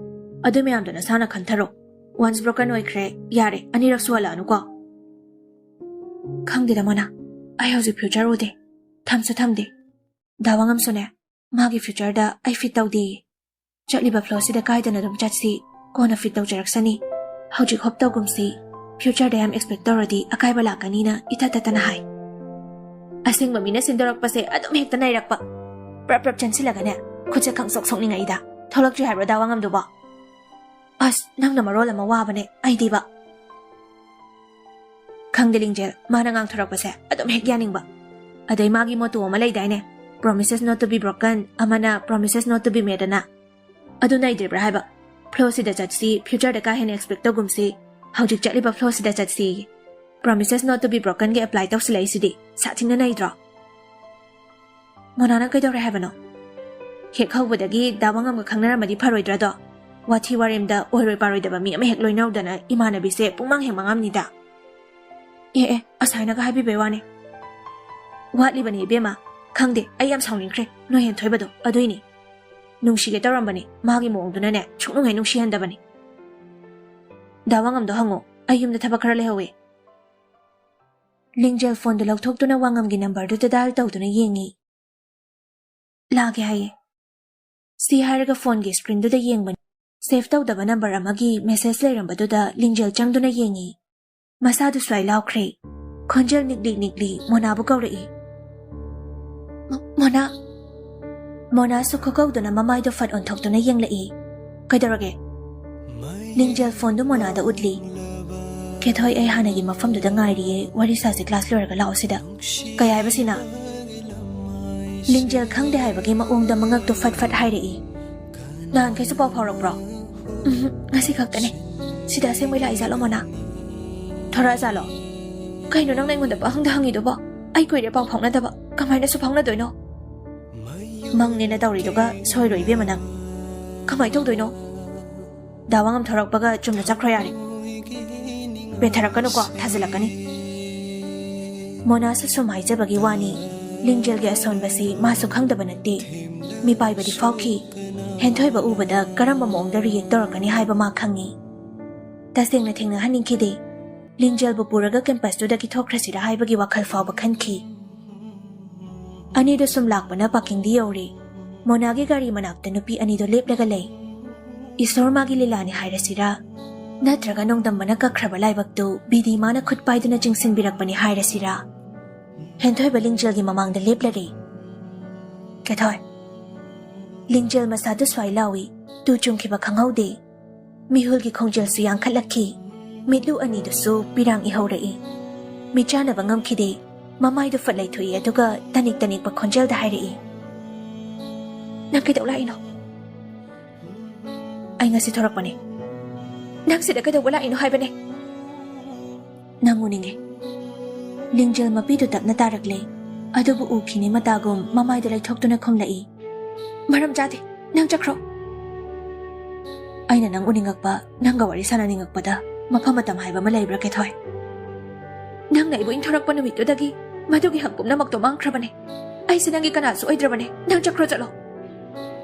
ꯑꯗꯨ ꯃꯌꯥꯝꯗꯣ ꯅꯁꯥꯅ ꯈꯟꯊꯔꯣ꯫ Once broken ꯑꯣꯏꯈ꯭ꯔꯦ, ꯌꯥꯔꯦ, ꯑꯅꯤꯔꯛ ꯁꯨꯍꯜꯂꯛꯑꯅꯨꯀꯣ꯫ ꯈꯪꯗꯦꯗ ꯃꯣꯅꯥ, ꯑꯩ ꯍꯧꯖꯤꯛ future ꯎꯗꯦ, ꯊꯝꯁꯨ ꯊꯝꯗꯦ꯫ ꯗꯥ ꯋꯥꯉꯝꯁꯨꯅꯦ, ꯃꯥꯒꯤ futureꯗ ꯑꯩ fit ꯇꯧꯗꯦꯌꯦ꯫ ꯆꯠꯂꯤꯕ flowꯁꯤꯗ ꯀꯥꯏꯗꯅ ꯑꯗꯨꯝ ꯆꯠꯁꯤ, ꯀꯣꯟꯅ fit ꯇꯧꯖꯔꯛꯁꯅꯤ꯫ ꯍꯧꯖꯤꯛ hope ꯇꯧꯒꯨꯝꯁꯤ, futureꯗ ꯌꯥꯝ expect ꯇꯧꯔꯗꯤ ꯑꯀꯥꯏꯕ ꯂꯥꯛꯀꯅꯤꯅ ꯏꯇꯠ ꯇꯠꯇꯅ ꯍꯥꯏ꯫ ꯑꯁꯦꯡꯕ ꯃꯤꯅ ꯁꯤꯟꯗꯣꯔꯛꯄꯁꯦ ꯑꯗꯨꯝ ꯍꯦꯛꯇ ꯅꯩꯔꯛꯄ꯫ ꯄ꯭ꯔꯞ ꯄ꯭ꯔꯞ ꯆꯦꯟꯁꯤꯜꯂꯒꯅꯦ, ꯈꯨꯠꯁꯦ ꯈꯪꯁꯣꯛ ꯁꯣꯛꯅꯤꯡꯉꯛꯏꯗ꯫ ꯊꯣꯛꯂꯛꯇ꯭ꯔꯤ ꯍꯥꯏꯕ꯭ꯔꯣ ꯗꯥ ꯋꯥꯉꯝꯗꯨꯕꯣ? ꯑꯁ, ꯅꯪꯅ ꯃꯔꯣꯜ ꯑꯃ ꯋꯥꯕꯅꯦ, ꯑꯩꯗꯤꯕ꯫ ꯈꯪꯗꯦ ꯂꯤꯡꯖꯦꯜ, ꯃꯥꯅ ꯉꯥꯡꯊꯣꯔꯛꯄꯁꯦ ꯑꯗꯨꯝ ꯍꯦꯛ ꯌꯥꯅꯤꯡꯕ꯫ ꯑꯗꯩ ꯃꯥꯒꯤ motto ꯑꯃ ꯂꯩꯗꯥꯏꯅꯦ, "Promises not to be broken, ꯑꯃꯅ promises not to be made" ꯑꯅ꯫ ꯑꯗꯨ ꯅꯩꯗ꯭ꯔꯤꯕ꯭ꯔꯥ ꯍꯥꯏꯕ? Flowꯁꯤꯗ ꯆꯠꯁꯤ, futureꯗ ꯀꯥ ꯍꯦꯟꯅ expect ꯇꯧꯒꯨꯝꯁꯤ, ꯍꯧꯖꯤꯛ ꯆꯠꯂꯤꯕ flowꯁꯤꯗ ꯆꯠꯁꯤ꯫ Promises not to be broken ꯒꯤ apply ꯇꯧꯁꯤꯜꯂꯛꯏꯁꯤꯗꯤ ꯁꯥꯊꯤꯅ ꯅꯩꯗ꯭ꯔꯣ? ꯃꯣꯅꯥꯅ ꯀꯩꯗꯧꯔꯦ ꯍꯥꯏꯕꯅꯣ? ꯍꯦꯛ ꯍꯧꯕꯗꯒꯤ ꯗꯥ ꯋꯥꯉꯝꯒ ꯈꯪꯅꯔꯝꯃꯗꯤ ꯐꯔꯣꯏꯗ꯭ꯔꯥꯗꯣ? ꯋꯥꯊꯤ ꯋꯥꯔꯦꯝꯗ ꯑꯣꯏꯔꯣꯏ ꯄꯥꯔꯣꯏꯗꯕ ꯃꯤ ꯑꯃ ꯍꯦꯛ ꯂꯣꯏꯅꯧꯗꯅ ꯏꯃꯥꯟꯅꯕꯤꯁꯦ ꯄꯨꯡꯃꯥꯡ ꯍꯦꯛ ꯃꯥꯡꯉꯝꯅꯤꯗ꯫ ꯑꯦ ꯑꯦ, ꯑꯁꯥꯏꯅꯒ ꯍꯥꯏꯕꯤꯕꯩ ꯋꯥꯅꯦ꯫ ꯋꯥꯠꯂꯤꯕꯅꯦ ꯏꯕꯦꯝꯃ꯫ ꯈꯪꯗꯦ, ꯑꯩ ꯌꯥꯝ ꯁꯥꯎꯅꯤꯡꯈ꯭ꯔꯦ ꯅꯣꯏ ꯍꯦꯟꯊꯣꯏꯕꯗꯣ꯫ ꯑꯗꯨꯏꯅꯤ꯫ ꯅꯨꯡꯁꯤꯒꯦ ꯇꯧꯔꯝꯕꯅꯤ, ꯃꯥꯒꯤ ꯃꯑꯣꯡꯗꯨꯅꯅꯦ ꯁꯨꯡꯅꯨꯡ ꯍꯦꯛ ꯅꯨꯡꯁꯤꯍꯟꯗꯕꯅꯤ꯫ ꯗꯥ ꯋꯥꯉꯝꯗꯣ ꯍꯪꯉꯣ, ꯑꯩ ꯌꯨꯝꯗ ꯊꯕꯛ ꯈꯔ ꯂꯩꯍꯧꯋꯦ꯫ ꯂꯤꯡꯖꯦꯜ ꯐꯣꯟꯗꯨ ꯂꯧꯊꯣꯛꯇꯨꯅ ꯋꯥꯉꯝꯒꯤ ꯅꯝꯕꯔꯗꯨꯗ ꯗꯥꯏꯜ ꯇꯧꯗꯨꯅ ꯌꯦꯡꯉꯤ꯫ ꯂꯥꯛꯀꯦ ꯍꯥꯏꯌꯦ꯫ ꯁꯤ ꯍꯥꯏꯔꯒ ꯐꯣꯟꯒꯤ ꯁ꯭ꯀ꯭ꯔꯤꯟꯗꯨꯗ ꯌꯦꯡꯕꯅꯤ꯫ ꯁꯦꯚ ꯇꯧꯗꯕ ꯅꯝꯕꯔ ꯑꯃꯒꯤ ꯃꯦꯁꯦꯖ ꯂꯩꯔꯝꯕꯗꯨꯗ ꯂꯤꯡꯖꯦꯜ ꯆꯪꯗꯨꯅ ꯌꯦꯡꯉꯤ꯫ ꯃꯁꯥꯗꯨ ꯁ꯭ꯋꯥꯏ ꯂꯥꯎꯈ꯭ꯔꯦ꯫ ꯈꯣꯟꯖꯦꯜ ꯅꯤꯛꯂꯤ ꯅꯤꯛꯂꯤ ꯃꯣꯅꯥꯕꯨ ꯀꯧꯔꯛꯏ꯫ "ꯃ-, ꯃꯣꯅꯥ?" ꯃꯣꯅꯥꯁꯨ ꯈꯨꯀꯧꯗꯨꯅ ꯃꯃꯥꯏꯗꯣ ꯐꯠ ꯑꯣꯟꯊꯣꯛꯇꯨꯅ ꯌꯦꯡꯂꯛꯏ꯫ "ꯀꯩꯗꯧꯔꯒꯦ?" ꯂꯤꯡꯖꯦꯜ ꯐꯣꯟꯗꯨ ꯃꯣꯅꯥꯗ ꯎꯠꯂꯤ꯫ "ꯀꯦꯊꯣꯏ, ꯑꯩ ꯍꯥꯟꯅꯒꯤ ꯃꯐꯝꯗꯨꯗ ꯉꯥꯏꯔꯤꯌꯦ, ꯋꯥꯔꯤ ꯁꯥꯁꯤ ꯀ꯭ꯂꯥꯁ ꯂꯣꯏꯔꯒ ꯂꯥꯛꯑꯣ ꯁꯤꯗ"꯫ "ꯀꯩ ꯍꯥꯏꯕꯁꯤꯅ?" ꯂꯤꯡꯖꯦꯜ ꯈꯪꯗꯦ ꯍꯥꯏꯕꯒꯤ ꯃꯑꯣꯡꯗ ꯃꯉꯛꯇꯨ ꯐꯠ ꯐꯠ ꯍꯥꯏꯔꯛꯏ꯫ "ꯅꯍꯥꯟꯈꯩꯁꯨ ꯄꯥꯎ ꯐꯥꯎꯔꯛꯄ꯭ꯔꯣ?" "ꯎꯝ, ꯉꯁꯤ ꯈꯛꯇꯅꯦ꯫ ꯁꯤꯗ ꯑꯁꯦꯡꯕꯩ ꯂꯥꯛꯏꯖꯥꯠꯂꯣ ꯃꯣꯅꯥ? ꯊꯣꯔꯛꯑꯖꯥꯠꯂꯣ? ꯀꯩꯅꯣ ꯅꯪꯅ ꯑꯩꯉꯣꯟꯗ ꯄꯪꯍꯪꯗ ꯍꯪꯉꯤꯗꯨꯕꯣ? ꯑꯩ ꯀꯨꯏꯔꯦ ꯄꯥꯎ ꯐꯥꯎꯅꯗꯕ꯫ ꯀꯃꯥꯏꯅꯁꯨ ꯐꯥꯎꯅꯗꯣꯏꯅꯣ?" "ꯃꯪꯅꯦꯅ ꯇꯧꯔꯤꯗꯨꯒ ꯁꯣꯏꯔꯣꯏ ꯏꯕꯦꯝꯃ ꯅꯪ꯫ ꯀꯃꯥꯏ ꯇꯧꯗꯣꯏꯅꯣ?" "ꯗꯥ ꯋꯥꯉꯝ ꯊꯣꯔꯛꯄꯒ ꯆꯨꯝꯅ ꯆꯠꯈ꯭ꯔꯣ ꯌꯥꯔꯦ꯫ ꯕꯦꯊꯔꯛꯀꯅꯨꯀꯣ, ꯊꯥꯖꯤꯜꯂꯛꯀꯅꯤ"꯫ ꯃꯣꯅꯥꯁꯨ ꯁꯨꯝ ꯍꯥꯏꯖꯕꯒꯤ ꯋꯥꯅꯤ꯫ ꯂꯤꯡꯖꯦꯜꯒꯤ ꯑꯁꯣꯟꯕꯁꯤ ꯃꯥꯁꯨ ꯈꯪꯗꯕ ꯅꯠꯇꯦ꯫ ꯃꯤꯄꯥꯏꯕꯗꯤ ꯐꯥꯎꯈꯤ꯫ ꯍꯦꯟꯊꯣꯏꯕ ꯎꯕꯗ ꯀꯔꯝꯕ ꯃꯑꯣꯡꯗ ꯔꯤꯌꯦꯛ ꯇꯧꯔꯛꯀꯅꯤ ꯍꯥꯏꯕ ꯃꯥ ꯈꯪꯉꯤ꯫ ꯇꯁꯦꯡꯅ ꯊꯦꯡꯅꯍꯟꯅꯤꯡꯈꯤꯗꯦ꯫ ꯂꯤꯡꯖꯦꯜꯕꯨ ꯄꯨꯔꯒ ꯀꯦꯝꯄꯁꯇꯨꯗꯒꯤ ꯊꯣꯛꯈ꯭ꯔꯁꯤꯔꯥ ꯍꯥꯏꯕꯒꯤ ꯋꯥꯈꯜ ꯐꯥꯎꯕ ꯈꯟꯈꯤ꯫ ꯑꯅꯤꯗꯨ ꯁꯨꯝ ꯂꯥꯛꯄꯅ ꯄꯥꯔꯀꯤꯡꯗꯤ ꯌꯧꯔꯦ꯫ ꯃꯣꯅꯥꯒꯤ ꯒꯥꯔꯤ ꯃꯅꯥꯛꯇ ꯅꯨꯄꯤ ꯑꯅꯤꯗꯨ ꯂꯦꯞꯂꯒ ꯂꯩ꯫ ꯏꯁꯣꯔ ꯃꯥꯒꯤ ꯂꯤꯂꯥꯅꯤ ꯍꯥꯏꯔꯁꯤꯔꯥ, ꯅꯠꯇ꯭ꯔꯒ ꯅꯣꯡꯗꯝꯕꯅ ꯀꯛꯈ꯭ꯔꯕ ꯂꯥꯏꯕꯛꯇꯨ ꯕꯤꯗꯤ ꯃꯥꯅ ꯈꯨꯠ ꯄꯥꯏꯗꯨꯅ ꯆꯤꯡꯁꯤꯟꯕꯤꯔꯛꯄꯅꯤ ꯍꯥꯏꯔꯁꯤꯔꯥ? ꯍꯦꯟꯊꯣꯏꯕ ꯂꯤꯡꯖꯦꯜꯒꯤ ꯃꯃꯥꯡꯗ ꯂꯦꯞꯂꯔꯦ꯫ "ꯀꯦꯊꯣꯏ"꯫ ꯂꯤꯡꯖꯦꯜ ꯃꯁꯥꯗꯨ ꯁ꯭ꯋꯥꯏ ꯂꯥꯎꯏ꯫ ꯇꯨ ꯆꯨꯝꯈꯤꯕ ꯈꯪꯍꯧꯗꯦ꯫ ꯃꯤꯍꯨꯜꯒꯤ ꯈꯣꯡꯖꯦꯜꯁꯨ ꯌꯥꯡꯈꯠꯂꯛꯈꯤ꯫ ꯃꯤꯠꯂꯨ ꯑꯅꯤꯗꯨꯁꯨ ꯄꯤꯔꯥꯡ ꯏꯍꯧꯔꯛꯏ꯫ ꯃꯤꯠ ꯆꯥꯟꯅꯕ ꯉꯝꯈꯤꯗꯦ꯫ ꯃꯃꯥꯏꯗꯨ ꯐꯠ ꯂꯩꯊꯣꯛꯏ, ꯑꯗꯨꯒ ꯇꯅꯤꯛ ꯇꯅꯤꯛꯄ ꯈꯣꯟꯖꯦꯜꯗ ꯍꯥꯏꯔꯛꯏ, "ꯅꯪ ꯀꯩꯗꯧ ꯂꯥꯛꯏꯅꯣ?" "ꯑꯩ ꯉꯁꯤ ꯊꯣꯔꯛꯄꯅꯦ"꯫ "ꯅꯪ ꯁꯤꯗ ꯀꯩꯗꯧꯕ ꯂꯥꯛꯏꯅꯣ ꯍꯥꯏꯕꯅꯦ?" ꯅꯪ ꯎꯅꯤꯡꯉꯦ꯫ ꯂꯤꯡꯖꯦꯜ ꯃꯄꯤꯗꯨ ꯇꯞꯅ ꯇꯥꯔꯛꯂꯦ꯫ ꯑꯗꯨꯕꯨ ꯎꯈꯤꯅꯤ ꯃꯇꯥꯒꯨꯝ ꯃꯃꯥꯏꯗ ꯂꯩꯊꯣꯛꯇꯨꯅ ꯈꯨꯝꯂꯛꯏ꯫ ꯃꯔꯝ ꯆꯥꯗꯦ꯫ ꯅꯪ ꯆꯠꯈ꯭ꯔꯣ꯫ ꯑꯩꯅ ꯅꯪ ꯎꯅꯤꯡꯉꯛꯄ, ꯅꯪꯒ ꯋꯥꯔꯤ ꯁꯥꯟꯅꯅꯤꯡꯉꯛꯄꯗ ꯃꯐꯝ ꯃꯇꯝ ꯍꯥꯏꯕ ꯑꯃ ꯂꯩꯕ꯭ꯔꯥ, ꯀꯦꯊꯣꯏ? ꯅꯪꯅ ꯑꯩꯕꯨ ꯏꯟꯊꯣꯔꯛꯄ ꯅꯨꯃꯤꯠꯇꯨꯗꯒꯤ ꯃꯗꯨꯒꯤ ꯍꯛ ꯄꯨꯝꯅꯃꯛꯇꯣ ꯃꯥꯡꯈ꯭ꯔꯕꯅꯦ꯫ ꯑꯩꯁꯦ ꯅꯪꯒꯤ ꯀꯅꯥꯁꯨ ꯑꯣꯏꯗ꯭ꯔꯕꯅꯦ꯫ ꯅꯪ ꯆꯠꯈ꯭ꯔꯣ, ꯆꯠꯂꯣ꯫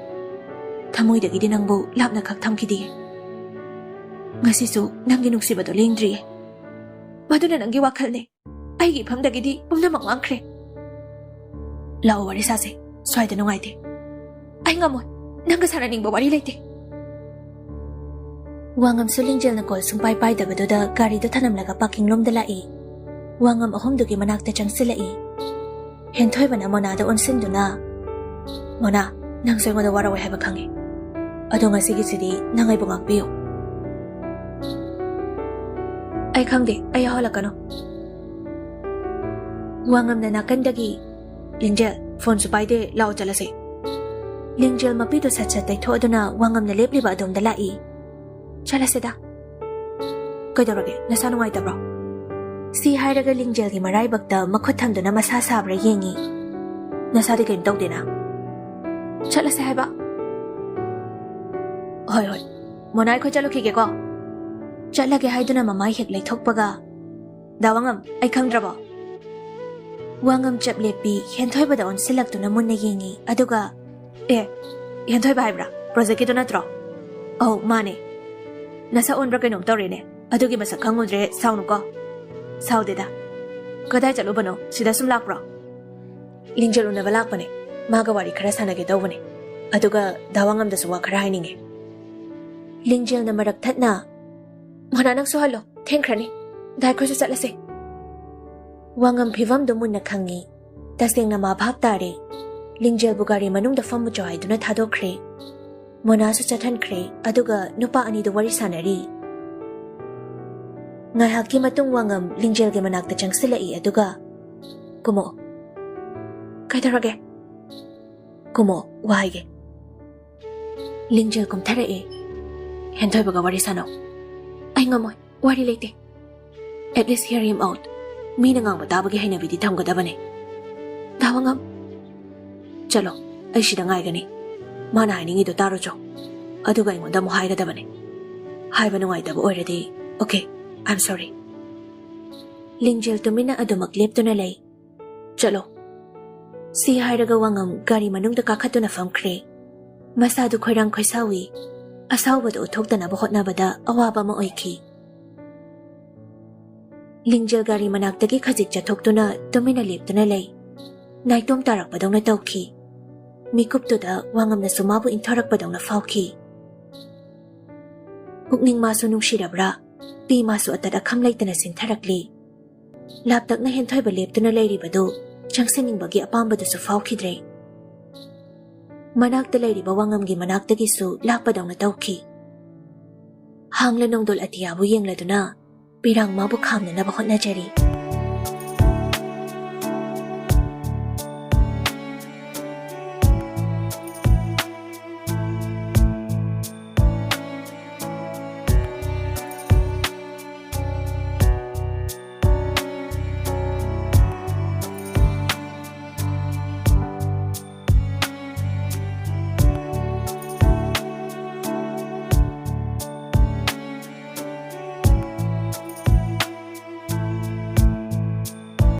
ꯊꯃꯣꯏꯗꯒꯤꯗꯤ ꯅꯪꯕꯨ ꯂꯥꯞꯅ ꯈꯛ ꯊꯝꯈꯤꯗꯤꯌꯦ꯫ ꯉꯁꯤꯁꯨ ꯅꯪꯒꯤ ꯅꯨꯡꯁꯤꯕꯗꯣ ꯂꯦꯡꯗ꯭ꯔꯤꯌꯦ꯫ ꯃꯗꯨꯅ ꯅꯪꯒꯤ ꯋꯥꯈꯜꯅꯦ꯫ ꯑꯩꯒꯤ ꯏꯐꯝꯗꯒꯤꯗꯤ ꯄꯨꯝꯅꯃꯛ ꯃꯥꯡꯈ꯭ꯔꯦ꯫ ꯂꯥꯛꯑꯣ, ꯋꯥꯔꯤ ꯁꯥꯁꯦ꯫ ꯁ꯭ꯋꯥꯏꯗ ꯅꯨꯡꯉꯥꯏꯇꯦ꯫ ꯑꯩ ꯉꯝꯃꯣꯏ꯫ ꯅꯪꯒ ꯁꯥꯟꯅꯅꯤꯡꯕ ꯋꯥꯔꯤ ꯂꯩꯇꯦ꯫ ꯋꯥꯉꯝꯁꯨ ꯂꯤꯡꯖꯦꯜꯅ ꯀꯣꯜ ꯁꯨꯡꯄꯥꯏ ꯄꯥꯏꯗꯕꯗꯨꯗ ꯒꯥꯔꯤꯗꯨ ꯊꯅꯝꯂꯒ ꯄꯥꯔꯀꯤꯡ ꯂꯣꯝꯗ ꯂꯥꯛꯏ꯫ ꯋꯥꯉꯝ ꯑꯍꯨꯝꯗꯨꯒꯤ ꯃꯅꯥꯛꯇ ꯆꯪꯁꯤꯜꯂꯛꯏ꯫ ꯍꯦꯟꯊꯣꯏꯕꯅ ꯃꯣꯅꯥꯗ ꯑꯣꯟꯁꯤꯟꯗꯨꯅ, "ꯃꯣꯅꯥ, ꯅꯪꯁꯨ ꯑꯩꯉꯣꯟꯗ ꯋꯥꯔꯧꯋꯦ ꯍꯥꯏꯕ ꯈꯪꯉꯤ꯫ ꯑꯗꯣ ꯉꯁꯤꯒꯤꯁꯤꯗꯤ ꯅꯪ ꯑꯩꯕꯨ ꯉꯥꯛꯄꯤꯌꯨ꯫" "ꯑꯩ ꯈꯪꯗꯦ, ꯑꯩ ꯌꯥꯎꯍꯜꯂꯛꯀꯅꯨ꯫" ꯋꯥꯉꯝꯅ ꯅꯥꯀꯟꯗꯒꯤ, "ꯂꯤꯡꯖꯦꯜ, ꯐꯣꯟꯁꯨ ꯄꯥꯏꯗꯦ, ꯂꯥꯛꯑꯣ ꯆꯠꯂꯁꯦ꯫" ꯂꯤꯡꯖꯦꯜ ꯃꯄꯤꯗꯨ ꯁꯠ ꯁꯠ ꯇꯩꯊꯣꯛꯑꯗꯨꯅ ꯋꯥꯉꯝꯅ ꯂꯦꯞꯂꯤꯕ ꯑꯗꯣꯝꯗ ꯂꯥꯛꯏ꯫ "ꯆꯠꯂꯁꯤꯗ꯫" "ꯀꯩꯗꯧꯔꯒꯦ? ꯅꯁꯥ ꯅꯨꯡꯉꯥꯏꯇꯕ꯭ꯔꯣ?" ꯁꯤ ꯍꯥꯏꯔꯒ ꯂꯤꯡꯖꯦꯜꯒꯤ ꯃꯔꯥꯏꯕꯛꯇ ꯃꯈꯨꯠ ꯊꯝꯗꯨꯅ ꯃꯁꯥ ꯁꯥꯕ꯭ꯔꯥ ꯌꯦꯡꯉꯤ꯫ "ꯅꯁꯥꯗꯤ ꯀꯩꯝ ꯇꯧꯗꯦꯅ?" "ꯆꯠꯂꯁꯦ ꯍꯥꯏꯕ꯫" "ꯍꯣꯏ, ꯍꯣꯏ꯫ ꯃꯣꯅꯥ, ꯑꯩꯈꯣꯏ ꯆꯠꯂꯨꯈꯤꯒꯦꯀꯣ꯫" ꯆꯠꯂꯒꯦ ꯍꯥꯏꯗꯨꯅ ꯃꯃꯥꯏ ꯍꯦꯛ ꯂꯩꯊꯣꯛꯄꯒ, "ꯗꯥ ꯋꯥꯉꯝ, ꯑꯩ ꯈꯪꯗ꯭ꯔꯕꯣ?" ꯋꯥꯉꯝ ꯆꯞ ꯂꯦꯞꯄꯤ, ꯍꯦꯟꯊꯣꯏꯕꯗ ꯑꯣꯟꯁꯤꯜꯂꯛꯇꯨꯅ ꯃꯨꯟꯅ ꯌꯦꯡꯉꯤ, ꯑꯗꯨꯒ, "ꯑꯦ, ꯍꯦꯟꯊꯣꯏꯕ ꯍꯥꯏꯕ꯭ꯔꯥ? ꯄ꯭ꯔꯣꯖꯦꯛꯀꯤꯗꯣ ꯅꯠꯇ꯭ꯔꯣ? ꯑꯧ, ꯃꯥꯅꯦ꯫ ꯅꯁꯛ ꯑꯣꯟꯕ꯭ꯔꯥ ꯀꯩꯅꯣꯝ ꯇꯧꯔꯦꯅꯦ꯫ ꯑꯗꯨꯒꯤ ꯃꯁꯛ ꯈꯪꯉꯨꯗ꯭ꯔꯦ, ꯁꯥꯎꯅꯨꯀꯣ꯫" "ꯁꯥꯎꯗꯦꯗ꯫ ꯀꯗꯥꯏ ꯆꯠꯂꯨꯕꯅꯣ? ꯁꯤꯗ ꯁꯨꯝ ꯂꯥꯛꯄ꯭ꯔꯣ?" "ꯂꯤꯡꯖꯦꯜ ꯎꯅꯕ ꯂꯥꯛꯄꯅꯦ꯫ ꯃꯥꯒ ꯋꯥꯔꯤ ꯈꯔ ꯁꯥꯟꯅꯒꯦ ꯇꯧꯕꯅꯦ꯫ ꯑꯗꯨꯒ ꯗꯥ ꯋꯥꯉꯝꯗꯁꯨ ꯋꯥ ꯈꯔ ꯍꯥꯏꯅꯤꯡꯉꯦ꯫" ꯂꯤꯡꯖꯦꯜꯅ ꯃꯔꯛ ꯊꯠꯅ, "ꯃꯣꯅꯥ, ꯅꯪꯁꯨ ꯍꯜꯂꯣ꯫ ꯊꯦꯡꯈ꯭ꯔꯅꯤ꯫ ꯗꯥ, ꯑꯩꯈꯣꯏꯁꯨ ꯆꯠꯂꯁꯦ꯫" ꯋꯥꯉꯝ ꯐꯤꯚꯝꯗꯨ ꯃꯨꯟꯅ ꯈꯪꯉꯤ꯫ ꯇꯁꯦꯡꯅ ꯃꯥ ꯚꯥꯞ ꯇꯥꯔꯦ꯫ ꯂꯤꯡꯖꯦꯜꯕꯨ ꯒꯥꯔꯤ ꯃꯅꯨꯡꯗ ꯐꯝꯃꯨꯆꯣ ꯍꯥꯏꯗꯨꯅ ꯊꯥꯗꯣꯛꯈ꯭ꯔꯦ꯫ ꯃꯣꯅꯥꯁꯨ ꯆꯠꯍꯟꯈ꯭ꯔꯦ, ꯑꯗꯨꯒ ꯅꯨꯄꯥ ꯑꯅꯤꯗꯨ ꯋꯥꯔꯤ ꯁꯥꯟꯅꯔꯤ꯫ ꯉꯥꯏꯍꯥꯛꯀꯤ ꯃꯇꯨꯡ ꯋꯥꯉꯝ ꯂꯤꯡꯖꯦꯜꯒꯤ ꯃꯅꯥꯛꯇ ꯆꯪꯁꯤꯜꯂꯛꯏ, ꯑꯗꯨꯒ, "ꯀꯨꯝꯃꯛꯑꯣ꯫" "ꯀꯩꯗꯧꯔꯒꯦ?" "ꯀꯨꯝꯃꯣ, ꯋꯥ ꯍꯥꯏꯒꯦ꯫" ꯂꯤꯡꯖꯦꯜ ꯀꯨꯝꯊꯔꯛꯑꯦ꯫ "ꯍꯦꯟꯊꯣꯏꯕꯒ ꯋꯥꯔꯤ ꯁꯥꯟꯅꯧ꯫" "ꯑꯩ ꯉꯝꯃꯣꯏ, ꯋꯥꯔꯤ ꯂꯩꯇꯦ꯫" At least hear him out. ꯃꯤꯅ ꯉꯥꯡꯕ ꯇꯥꯕꯒꯤ ꯍꯩꯅꯕꯤꯗꯤ ꯊꯝꯒꯗꯕꯅꯦ꯫ ꯗꯥ ꯋꯥꯉꯝ, ꯆꯠꯂꯣ, ꯑꯩ ꯁꯤꯗ ꯉꯥꯏꯒꯅꯤ꯫ ꯃꯥꯅ ꯍꯥꯏꯅꯤꯡꯉꯤꯗꯣ ꯇꯥꯔꯨꯆꯣ, ꯑꯗꯨꯒ ꯑꯩꯉꯣꯟꯗ ꯑꯃꯨꯛ ꯍꯥꯏꯒꯗꯕꯅꯦ꯫ ꯍꯥꯏꯕ ꯅꯨꯡꯉꯥꯏꯇꯕ ꯑꯣꯏꯔꯗꯤ, okay, I'm sorry꯫ ꯂꯤꯡꯖꯦꯜ ꯇꯨꯃꯤꯟꯅ ꯑꯗꯨꯃꯛ ꯂꯦꯞꯇꯨꯅ ꯂꯩ꯫ ꯆꯠꯂꯣ꯫ ꯁꯤ ꯍꯥꯏꯔꯒ ꯋꯥꯉꯝ ꯒꯥꯔꯤ ꯃꯅꯨꯡꯗ ꯀꯥꯈꯠꯇꯨꯅ ꯐꯝꯈ꯭ꯔꯦ꯫ ꯃꯁꯥꯗꯨ ꯈꯣꯏꯔꯥꯡ ꯈꯣꯏꯁꯥꯎꯏ꯫ ꯑꯁꯥꯎꯕꯗꯨ ꯎꯠꯊꯣꯛꯇꯅꯕ ꯍꯣꯠꯅꯕꯗ ꯑꯋꯥꯕ ꯑꯃ ꯑꯣꯏꯈꯤ꯫ ꯂꯤꯡꯖꯦꯜ ꯒꯥꯔꯤ ꯃꯅꯥꯛꯇꯒꯤ ꯈꯖꯤꯛ ꯆꯠꯊꯣꯛꯇꯨꯅ ꯇꯨꯃꯤꯟꯅ ꯂꯦꯞꯇꯨꯅ ꯂꯩ꯫ ꯅꯥꯏꯇꯣꯝ ꯇꯥꯔꯛꯄꯗꯧꯅ ꯇꯧꯈꯤ꯫ ꯃꯤꯀꯨꯞꯇꯨꯗ ꯋꯥꯉꯝꯅꯁꯨ ꯃꯥꯕꯨ ꯏꯟꯊꯣꯔꯛꯄꯗꯧꯅ ꯐꯥꯎꯈꯤ꯫ ꯄꯨꯛꯅꯤꯡ ꯃꯥꯁꯨ ꯅꯨꯡꯁꯤꯔꯕ꯭ꯔꯥ? ꯄꯤ ꯃꯥꯁꯨ ꯑꯇꯠ ꯑꯈꯝ ꯂꯩꯇꯅ ꯆꯤꯟꯊꯔꯛꯂꯤ꯫ ꯂꯥꯞꯇꯛꯅ ꯍꯦꯟꯊꯣꯏꯕ ꯂꯦꯞꯇꯨꯅ ꯂꯩꯔꯤꯕꯗꯨ ꯆꯪꯁꯤꯟꯅꯤꯡꯕꯒꯤ ꯑꯄꯥꯝꯕꯗꯨꯁꯨ ꯐꯥꯎꯈꯤꯗ꯭ꯔꯦ꯫ ꯃꯅꯥꯛꯇ ꯂꯩꯔꯤꯕ ꯋꯥꯉꯝꯒꯤ ꯃꯅꯥꯛꯇꯒꯤꯁꯨ ꯂꯥꯛꯄꯗꯧꯅ ꯇꯧꯈꯤ꯫ ꯍꯥꯡꯂ ꯅꯣꯡꯗꯣꯜ ꯑꯇꯤꯌꯥꯕꯨ ꯌꯦꯡꯂꯗꯨꯅ ꯄꯤꯔꯥꯡ ꯃꯥꯕꯨ ꯈꯥꯝꯅꯅꯕ ꯍꯣꯠꯅꯖꯔꯤ꯫